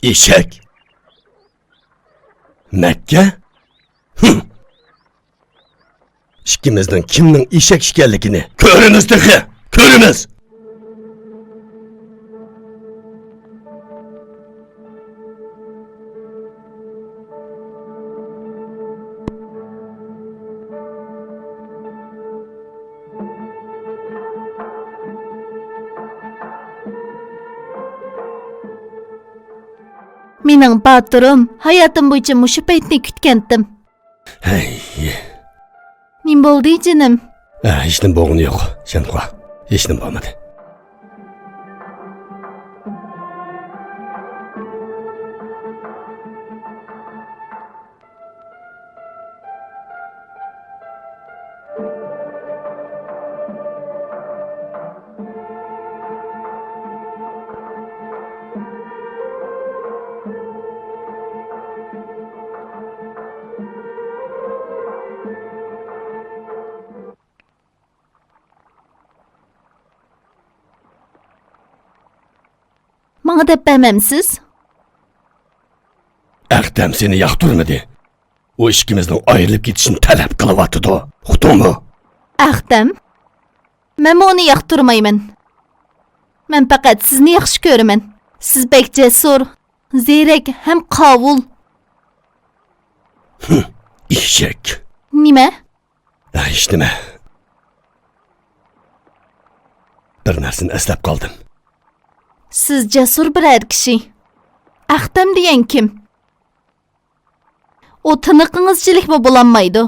ئېشەك؟ مەككە؟ ھىم! ئىككىمىزنىڭ كىمنىڭ ئېشەك ئىكەنلىكىنى كۆرىمىز تېخى! كۆرىمىز! مېنىڭ باتۇرۇم، ھاياتىم بويىچە مۇشۇ پەيتنى كۈتكەنتىم. ھەي. نېمە بولدى، جېنىم؟ ئە، ھېچنېمە بولغىنى يوق، شەنخۇا. ھېچنېمە بولمىدى. ماڭا دەپ بەرمەمسىز؟ ئەختەم سېنى ياقتۇرمىدى. ئۇ ئىككىمىزنىڭ ئايرىلىپ كېتىشىنى تەلەپ قىلىۋاتىدۇ. ئۇقتۇڭمۇ؟ ئەختەم؟ مەنمۇ ئۇنى ياقتۇرمايمەن. مەن پەقەت سىزنى ياخشى كۆرىمەن. سىز بەك جەسۇر، زېرەك ھەم قاۋۇل. ھىم، ئېشەك. نېمە؟ ھېچنېمە. بىر نەرسىنى ئەسلەپ قالدىم. سىز جەسۇر بىر ئەر كىشى. ئەختەم دېگەن كىم؟ ئۇ تىنىقىڭىزچىلىكمۇ بولالمايدۇ.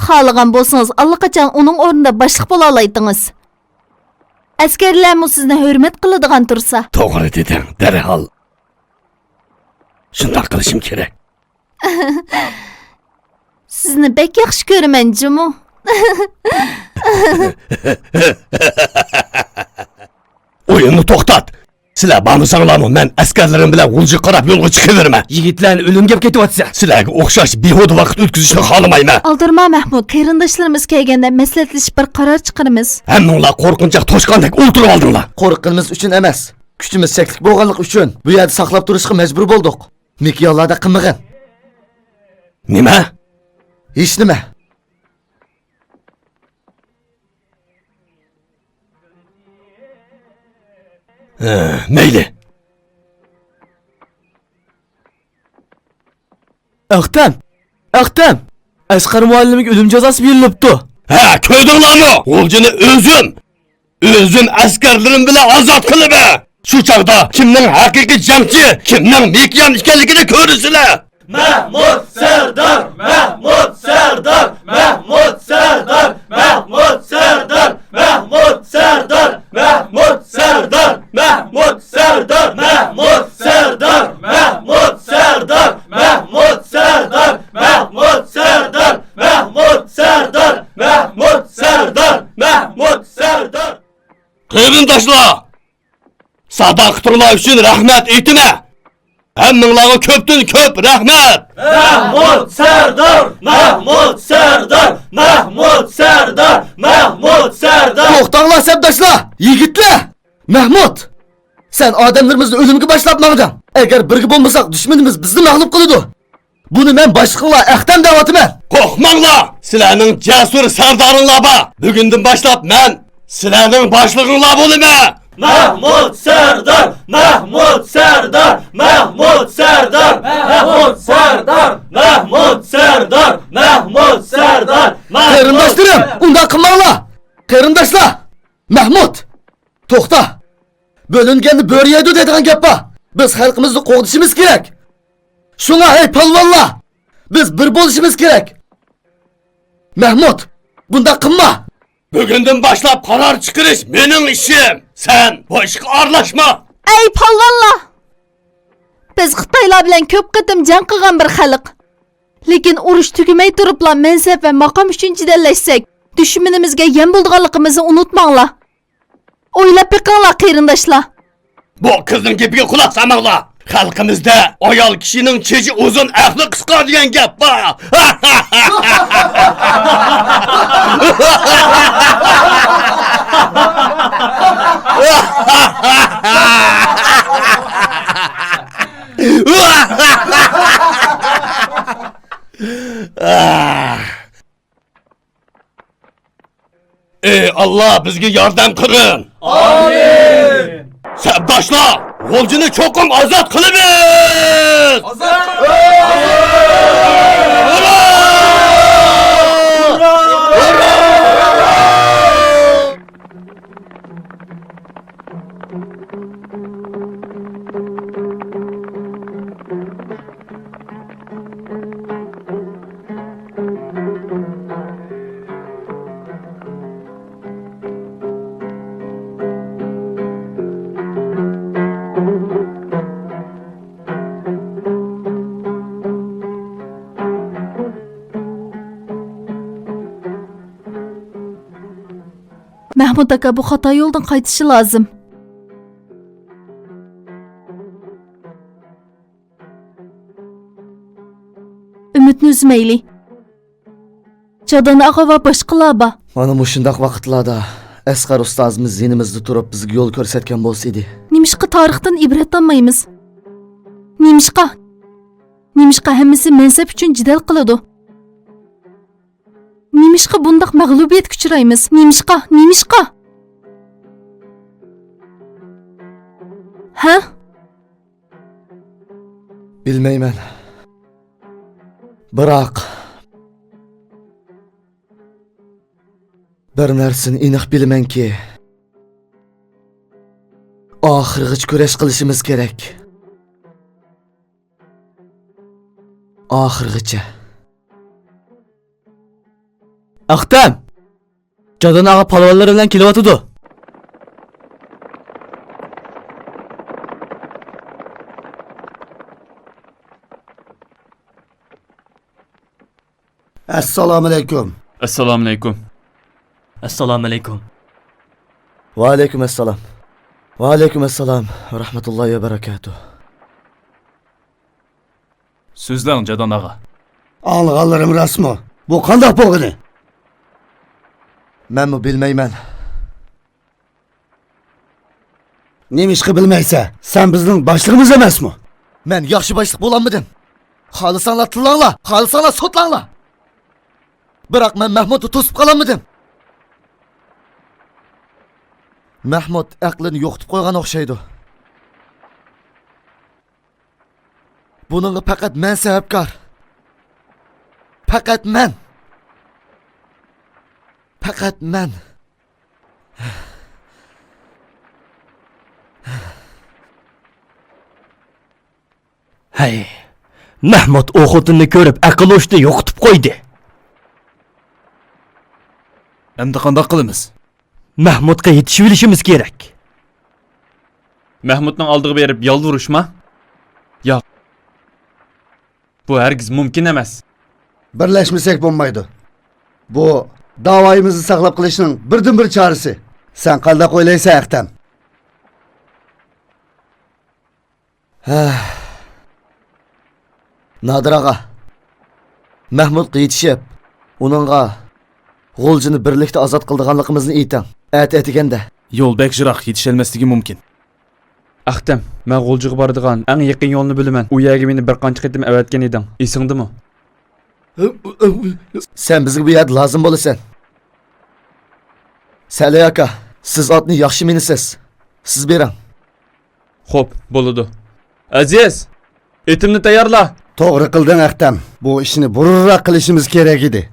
خالىغان بولسىڭىز، ئاللىقاچان ئۇنىڭ ئورنىدا باشلىق بولالايتتىڭىز. ئەسكەرلەرمۇ سىزنى ھۆرمەت قىلىدىغان تۇرسا. توغرا دېدىڭ، دەرھال شۇنداق قىلىشىم كېرەك. سىزنى بەك ياخشى كۆرىمەن جۇمۇ. ئويۇننى توختات! سىلەر بارمىساڭلارمۇ، مەن ئەسكەرلىرىم بىلەن غۇلجىغا قاراپ يولغا چىقىۋېرىمەن. يىگىتلەرنى ئۆلۈمگە ئەپ كېتىۋاتىسەن. سىلەرگە ئوخشاش بىھۇدە ۋاقىت ئۆتكۈزۈشنى خالىمايمەن. ئالدىرىما، مەھمۇد، قېرىنداشلىرىمىز كەلگەندە مەسلىھەتلىشىپ بىر قارار چىقىرىمىز. ھەممىڭلار قورقۇنچاق توشقاندەك ئولتۇرۇۋالدىڭلار. قورققىنىمىز ئۈچۈن ئەمەس، كۈچىمىز چەكلىك بولغانلىقى ئۈچۈن بۇ يەردە ساقلاپ تۇرۇشقا مەجبۇر بولدۇق. مىكىيانلاردەك قىلمىغىن. نېمە؟ ھېچنېمە. ھە، مەيلى. ئەختەم! ئەختەم! ئەسقەر مۇئەللىمگە ئۆلۈم جازاسى بېرىلىپتۇ. ھە، كۆردۈڭلارمۇ؟ غۇلجىنى ئۆزۈم، ئۆزۈم ئەسكەرلىرىم بىلەن ئازاد قىلىمەن. شۇ چاغدا كىمنىڭ ھەقىقىي جەڭچى، كىمنىڭ مىكىيان ئىكەنلىكىنى كۆرىسىلەر. مەھمۇد سەردار، مەھمۇد سەردار، مەھمۇد سەردار، مەھمۇد سەردار، مەھمۇد سەردار، مەھمۇد سەردار، مەھمۇد سەردار، مەھمۇد سەردار، مەھمۇد سەردار، مەھمۇد سەردار، مەھمۇد سەردار، مەھمۇد سەردار، مەھمۇد سەردار، مەھمۇد سەردار. قېرىنداشلار! ساداقىتىڭلار ئۈچۈن رەھمەت ئېيتىمەن. ھەممىڭلارغا كۆپتىن كۆپ رەھمەت. مەھمۇد سەردار، مەھمۇد سەردار، مەھمۇد سەردار، مەھمۇد سەردار. توختاڭلار سەپداشلار، يىگىتلەر. مەھمۇد، سەن ئادەملىرىمىزنى ئۆلۈمگە باشلاپ ماڭدىڭ. ئەگەر بىرگە بولمىساق، دۈشمىنىمىز بىزنى مەغلۇپ قىلىدۇ. بۇنى مەن باشلىقىڭلار ئەختەم دەۋاتىمەن. قورقماڭلار، سىلەرنىڭ جەسۇر سەردارىڭلار بار. بۈگۈندىن باشلاپ مەن سىلەرنىڭ باشلىقىڭلار بولىمەن. مەھمۇد سەردار، مەھمۇد سەردار، مەھمۇد سەردار، مەھمۇد سەردار، مەھمۇد سەردار، مەھمۇد سەردار، مەھمۇد. قېرىنداشلىرىم، ئۇنداق قىلماڭلار. قېرىنداشلار، مەھمۇد، توختا! بۆلۈنگەننى بۆرە يەيدۇ دەيدىغان گەپ بار. بىز خەلقىمىزنى قوغدىشىمىز كېرەك. شۇڭا، ھەي پالۋانلار! بىز بىر بولۇشىمىز كېرەك. مەھمۇد، بۇنداق قىلما! بۈگۈندىن باشلاپ قارار چىقىرىش مېنىڭ ئىشىم. سەن بۇ ئىشقا ئارىلاشما! ئەي پالۋانلار! بىز خىتايلار بىلەن كۆپ قېتىم جەڭ قىلغان بىر خەلق. لېكىن ئۇرۇش تۈگىمەي تۇرۇپلا مەنسەپ ۋە ماقام ئۈچۈن جېدەللەشسەك، دۈشمىنىمىزگە يەم بولىدىغانلىقىمىزنى ئۇنتۇماڭلار. ئويلاپ بېقىڭلار، قېرىنداشلار. بۇ قىزنىڭ گېپىگە قۇلاق سالماڭلار. خەلقىمىزدە ئايال كىشىنىڭ چېچى ئۇزۇن، ئەقلى قىسقا دېگەن گەپ بار. ئەي ئاللا، بىزگە ياردەم قىلغىن! ئامىن! سەپداشلار، غۇلجىنى چوقۇم ئازاد قىلىمىز! ئازاد! ھۇررا! ھۇررا! مەھمۇت ئاكا، بۇ خاتا يولدىن قايتىشى لازىم. ئۈمىدنى ئۈزمەيلى. جادان ئاغا ۋە باشقىلار بار. مانا مۇشۇنداق ۋاقىتلاردا ئەسقەر ئۇستازىمىز يېنىمىزدا تۇرۇپ، بىزگە يول كۆرسەتكەن بولسا ئىدى. نېمىشقا تارىختىن ئىبرەت ئالمايمىز؟ نېمىشقا؟ نېمىشقا ھەممىسى مەنسەپ ئۈچۈن جېدەل قىلىدۇ؟ نېمىشقا بۇنداق مەغلۇبىيەتكە ئۇچرايمىز؟ نېمىشقا؟ نېمىشقا؟ ھە؟ بىلمەيمەن. بىراق، بىر نەرسىنى ئېنىق بىلىمەنكى، ئاخىرغىچە كۈرەش قىلىشىمىز كېرەك. ئاخىرغىچە. ئەختەم! جادان ئاغا پالۋانلىرى بىلەن كېلىۋاتىدۇ. ئەسسالامۇئەلەيكۇم. ئەسسالامۇئەلەيكۇم. ئەسسالامۇئەلەيكۇم. ۋەئەلەيكۇم ئەسسالام. ۋەئەلەيكۇم ئەسسالام ۋە رەھمەتۇللاھى ۋە بەرەكاتۇھ. سۆزلەڭ، جادان ئاغا. ئاڭلىغانلىرىم راستمۇ؟ بۇ قانداق بولغىنى؟ مەنمۇ بىلمەيمەن. نېمىشقا بىلمەيسەن؟ سەن بىزنىڭ باشلىقىمىز ئەمەسمۇ؟ مەن ياخشى باشلىق بولالمىدىم. خالىساڭلار تىللاڭلار، خالىساڭلار سوتلاڭلار. بىراق مەن مەھمۇتنى توسۇپ قالالمىدىم. مەھمۇت ئەقلىنى يوقىتىپ قويغان ئوخشايدۇ. بۇنىڭغا پەقەت مەن سەۋەبكار. پەقەت مەن. پەقەت مەن. ھەي، مەھمۇت ئۇ خوتۇننى كۆرۈپ ئەقىل ھوشىنى يوقىتىپ قويدى. ئەمدى قانداق قىلىمىز؟ مەھمۇتقا يېتىشىۋېلىشىمىز كېرەك. مەھمۇتنىڭ ئالدىغا بېرىپ يالۋۇرۇشما؟ ياق. بۇ ھەرگىز مۇمكىن ئەمەس. بىرلەشمىسەك بولمايدۇ. بۇ داۋايىمىزنى ساقلاپ قېلىشنىڭ بىردىنبىر چارىسى. سەن قانداق ئويلايسەن، ئەختەم؟ ھە. نادىر ئاغا، مەھمۇتقا يېتىشىپ، ئۇنىڭغا غۇلجىنى بىرلىكتە ئازاد قىلىدىغانلىقىمىزنى ئېيتىڭ. ئەتە ئەتىگەندە. يول بەك يىراق، يېتىشەلمەسلىكى مۇمكىن. ئەختەم، مەن غۇلجىغا بارىدىغان ئەڭ يېقىن يولنى بىلىمەن. ئۇ يەرگە مېنى بىر قانچە قېتىم ئەۋەتكەن ئىدىڭ. ئېسىڭدىمۇ؟ سەن بىزگە بۇ يەردە لازىم بولىسەن. سەلەي ئاكا، سىز ئاتنى ياخشى مىنىسىز. سىز بېرىڭ. خوپ، بولىدۇ. ئەزىز، ئېتىمنى تەييارلا. توغرا قىلدىڭ، ئەختەم. بۇ ئىشنى بۇرۇنراق قىلىشىمىز كېرەك ئىدى.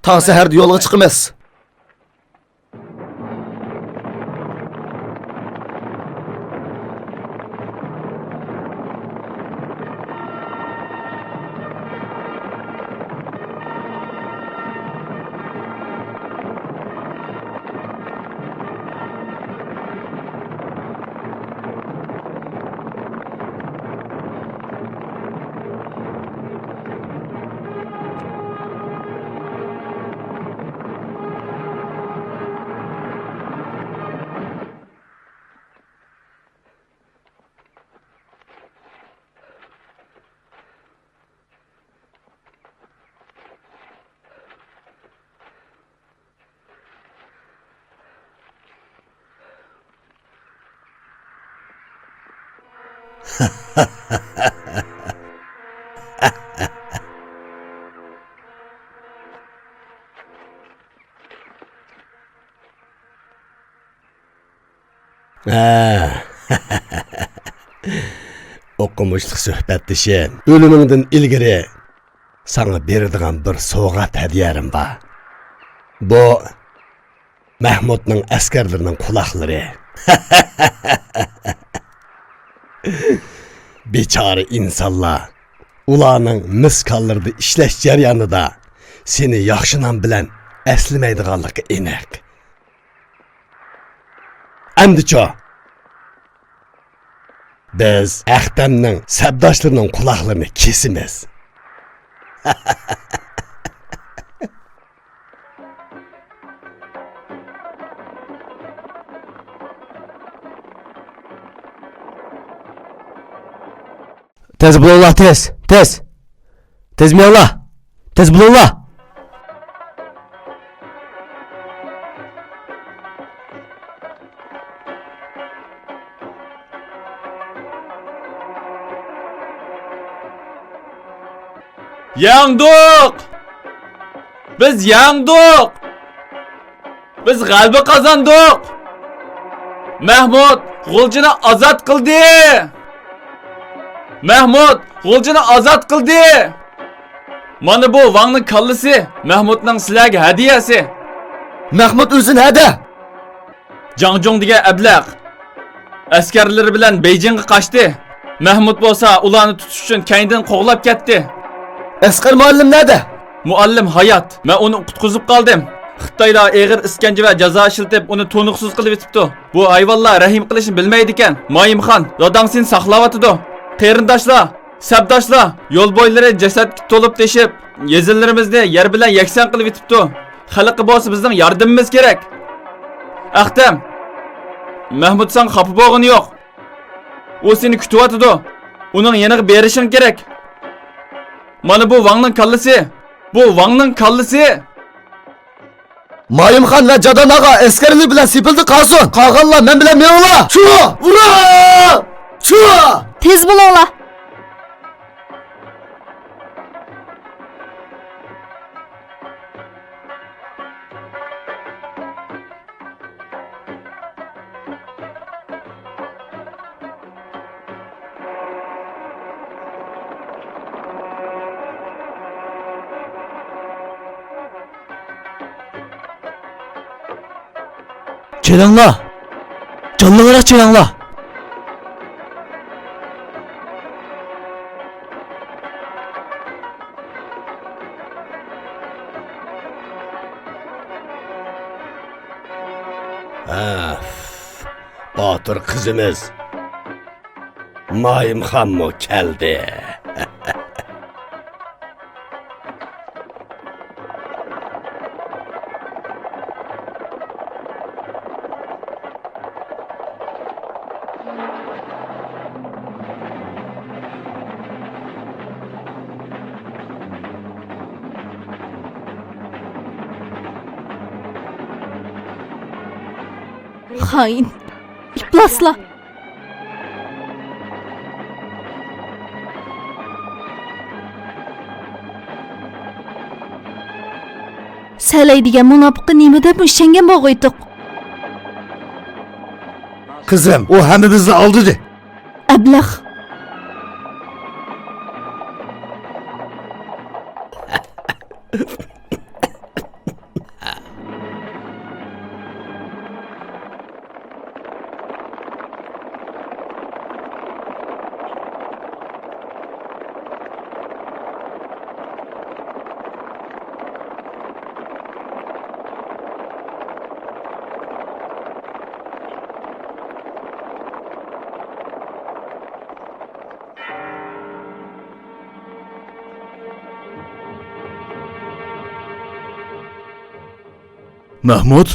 تاڭ سەھەردە يولغا چىقىمىز. ھە. ئوقۇمۇشلۇق سۆھبەتدىشىم، ئۆلۈمۈڭدىن ئىلگىرى ساڭا بېرىدىغان بىر سوۋغات ھەدىيەم بار. بۇ مەھمۇدنىڭ ئەسكەرلىرىنىڭ قۇلاقلىرى. بىچارە ئىنسانلار ئۇلارنىڭ مىس كانلىرىدا ئىشلەش جەريانىدا سېنى ياخشى نام بىلەن ئەسلىمەيدىغانلىقى ئېنىق. ئەمدىچۇ؟ بىز ئەختەمنىڭ سەپداشلىرىنىڭ قۇلاقلىرىنى كېسىمىز. تېز بولۇڭلار، تېز، تېز! تېز مېڭىڭلار! تېز بولۇڭلار! يەڭدۇق! بىز يەڭدۇق! بىز غەلىبە قازاندۇق! مەھمۇد غۇلجىنى ئازاد قىلدى! مەھمۇد غۇلجىنى ئازاد قىلدى! مانا بۇ ۋاڭنىڭ كاللىسى، مەھمۇدنىڭ سىلەرگە ھەدىيەسى! مەھمۇد ئۆلسۇن ھەدە! جاڭجۇڭ دېگەن ئەبلەخ ئەسكەرلىرى بىلەن بېيجىڭغا قاچتى. مەھمۇد بولسا ئۇلارنى تۇتۇش ئۈچۈن كەينىدىن قوغلاپ كەتتى. ئەسقەر مۇئەللىم نەدە؟ مۇئەللىم ھايات. مەن ئۇنى قۇتقۇزۇپ قالدىم. خىتايلار ئېغىر ئىسكەنجە ۋە جازا ئىشلىتىپ، ئۇنى تونۇقسىز قىلىۋېتىپتۇ. بۇ ھايۋانلار رەھىم قىلىشنى بىلمەيدىكەن. مايىمخان، داداڭ سېنى ساقلاۋاتىدۇ. قېرىنداشلار، سەپداشلار، يول بويلىرى جەسەتكە تولۇپ تېشىپ، يېزىلىرىمىزنى يەر بىلەن يەكسان قىلىۋېتىپتۇ. خەلققە بولسا بىزنىڭ ياردىمىمىز كېرەك. ئەختەم، مەھمۇد ساڭا خاپا بولغىنى يوق. ئۇ سېنى كۈتۈۋاتىدۇ. ئۇنىڭ يېنىغا بېرىشىڭ كېرەك. مانا بۇ ۋاڭنىڭ كاللىسى. بۇ ۋاڭنىڭ كاللىسى. مايىمخان ۋە جادان ئاغا ئەسكەرلىرى بىلەن سېپىلدە قالسۇن. قالغانلار مەن بىلەن مېڭىڭلار. چۇ! ئۇرا! چۇ! تېز بولۇڭلار. كېلىڭلار! جانلىقراق كېلىڭلار! ھە، باتۇر قىزىمىز مايىمخانمۇ كەلدى. خائىن، ئىپلاسلار! سەلەي دېگەن مۇناپىققا نېمە دەپمۇ ئىشەنگەن بولغىيتتۇق؟ قىزىم، ئۇ ھەممىمىزنى ئالدىدى. ئەبلەخ. مەھمۇد؟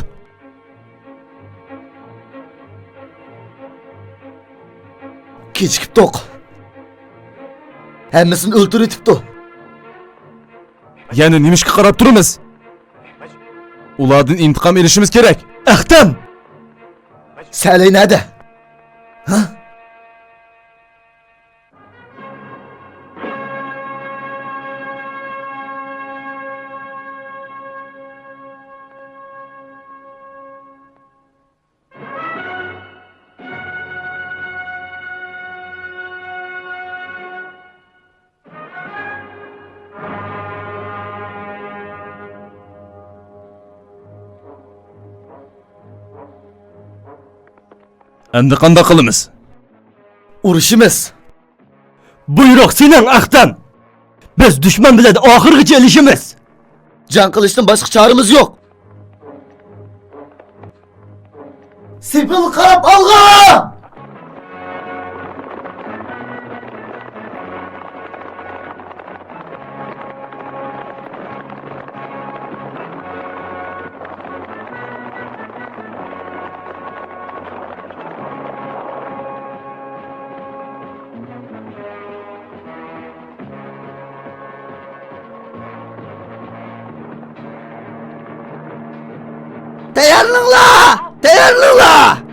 كېچىكىپتۇق. ھەممىسىنى ئۆلتۈرۈۋېتىپتۇ. يەنە نېمىشقا قاراپ تۇرىمىز؟ ئۇلاردىن ئىنتىقام ئېلىشىمىز كېرەك. ئەختەم! سەلەي نەدە؟ ھە؟ ئەمدى قانداق قىلىمىز؟ ئۇرۇشىمىز. بۇيرۇق سېنىڭ، ئەختەم! بىز دۈشمەن بىلەن ئاخىرغىچە ئېلىشىمىز! جەڭ قىلىشتىن باشقا چارىمىز يوق! سېپىل قاراپ ئالغا! تەييارلىنىڭلار! تەييارلىنىڭلار!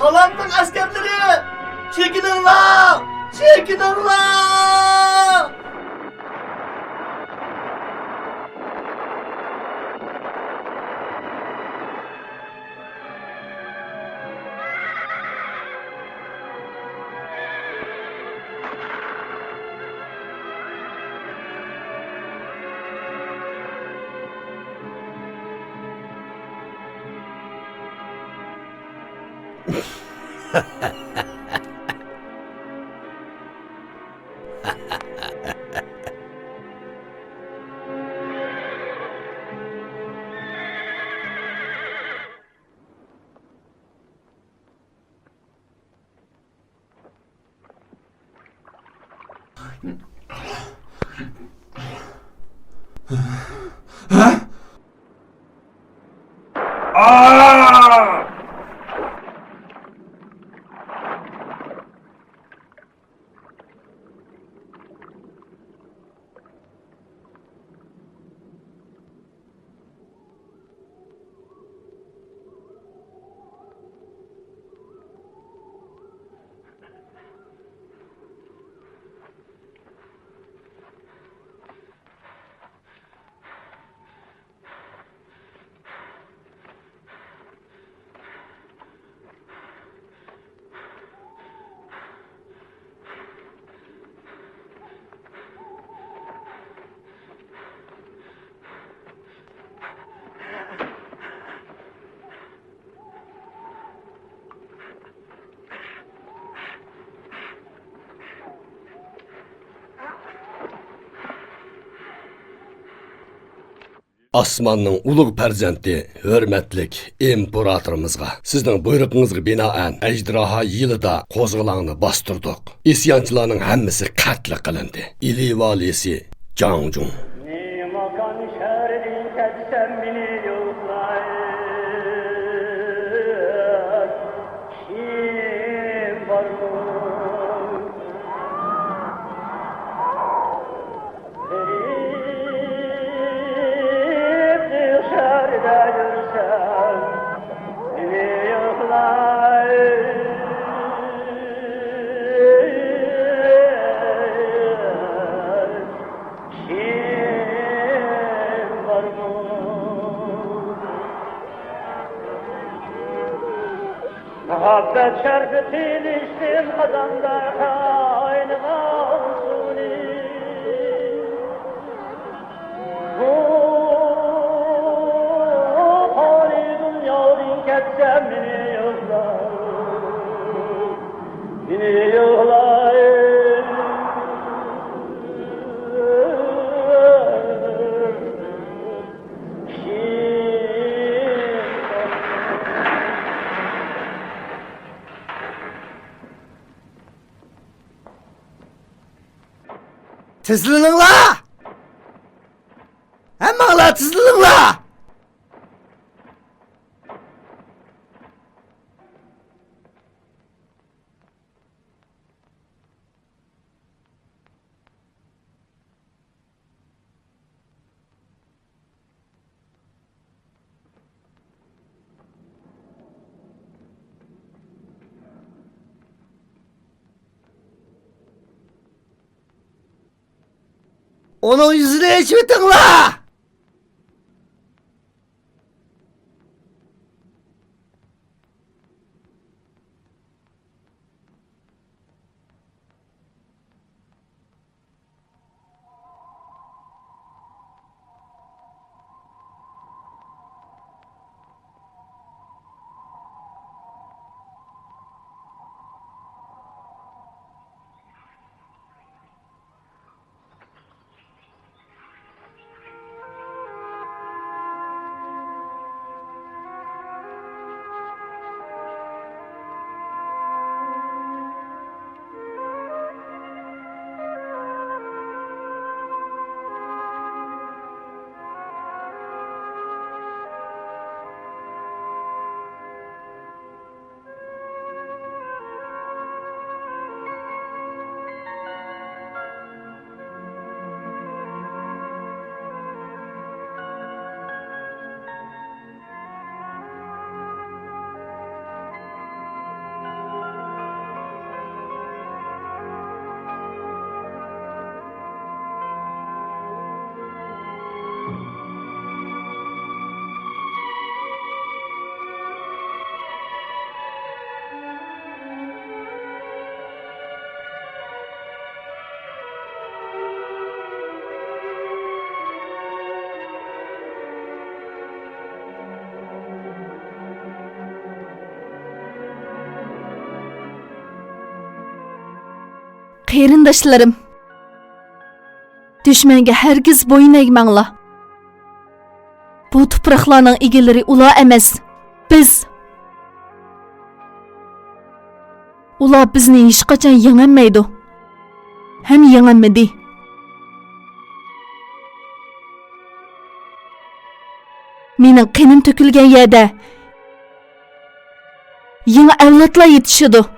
سالامنىڭ ئەسكەرلىرى، چېكىنىڭلار! چېكىنىڭلار! ئاسماننىڭ ئۇلۇغ پەرزەنتى، ھۆرمەتلىك ئىمپېراتورىمىزغا، سىزنىڭ بۇيرۇقىڭىزغا بىنائەن، ئەجدىھا يىلىدا قوزغىلاڭنى باستۇردۇق. ئىسيانچىلارنىڭ ھەممىسى قەتل قىلىندى. ئىلى ۋالىسى جاڭجۇڭ. نېماكان شەھىرىدىن كەتسەم مېنى يوقلاش كىم بارمۇ؟ غېرىب شەھەردە يۈرسەم مېنى يوقلاش كىم بارمۇ؟ مۇھەببەت شەربىتى ئىچتىم قازاندا قاينىغان سۇنى. بۇ پانىي دۇنيادىن كەتسەم مېنى يوقلاش، مېنى يوقلاش. تىزلىنىڭلار! ھەممىڭلار تىزلىنىڭلار! ئۇنىڭ يۈزىنى ئېچىۋېتىڭلار! قېرىنداشلىرىم، دۈشمەنگە ھەرگىز بويۇن ئەگمەڭلار. بۇ تۇپراقلارنىڭ ئىگىلىرى ئۇلار ئەمەس، بىز. ئۇلار بىزنى ھېچقاچان يېڭەلمەيدۇ ھەم يېڭەلمىدى. مېنىڭ قېنىم تۆكۈلگەن يەردە يېڭى ئەۋلادلار يېتىشىدۇ.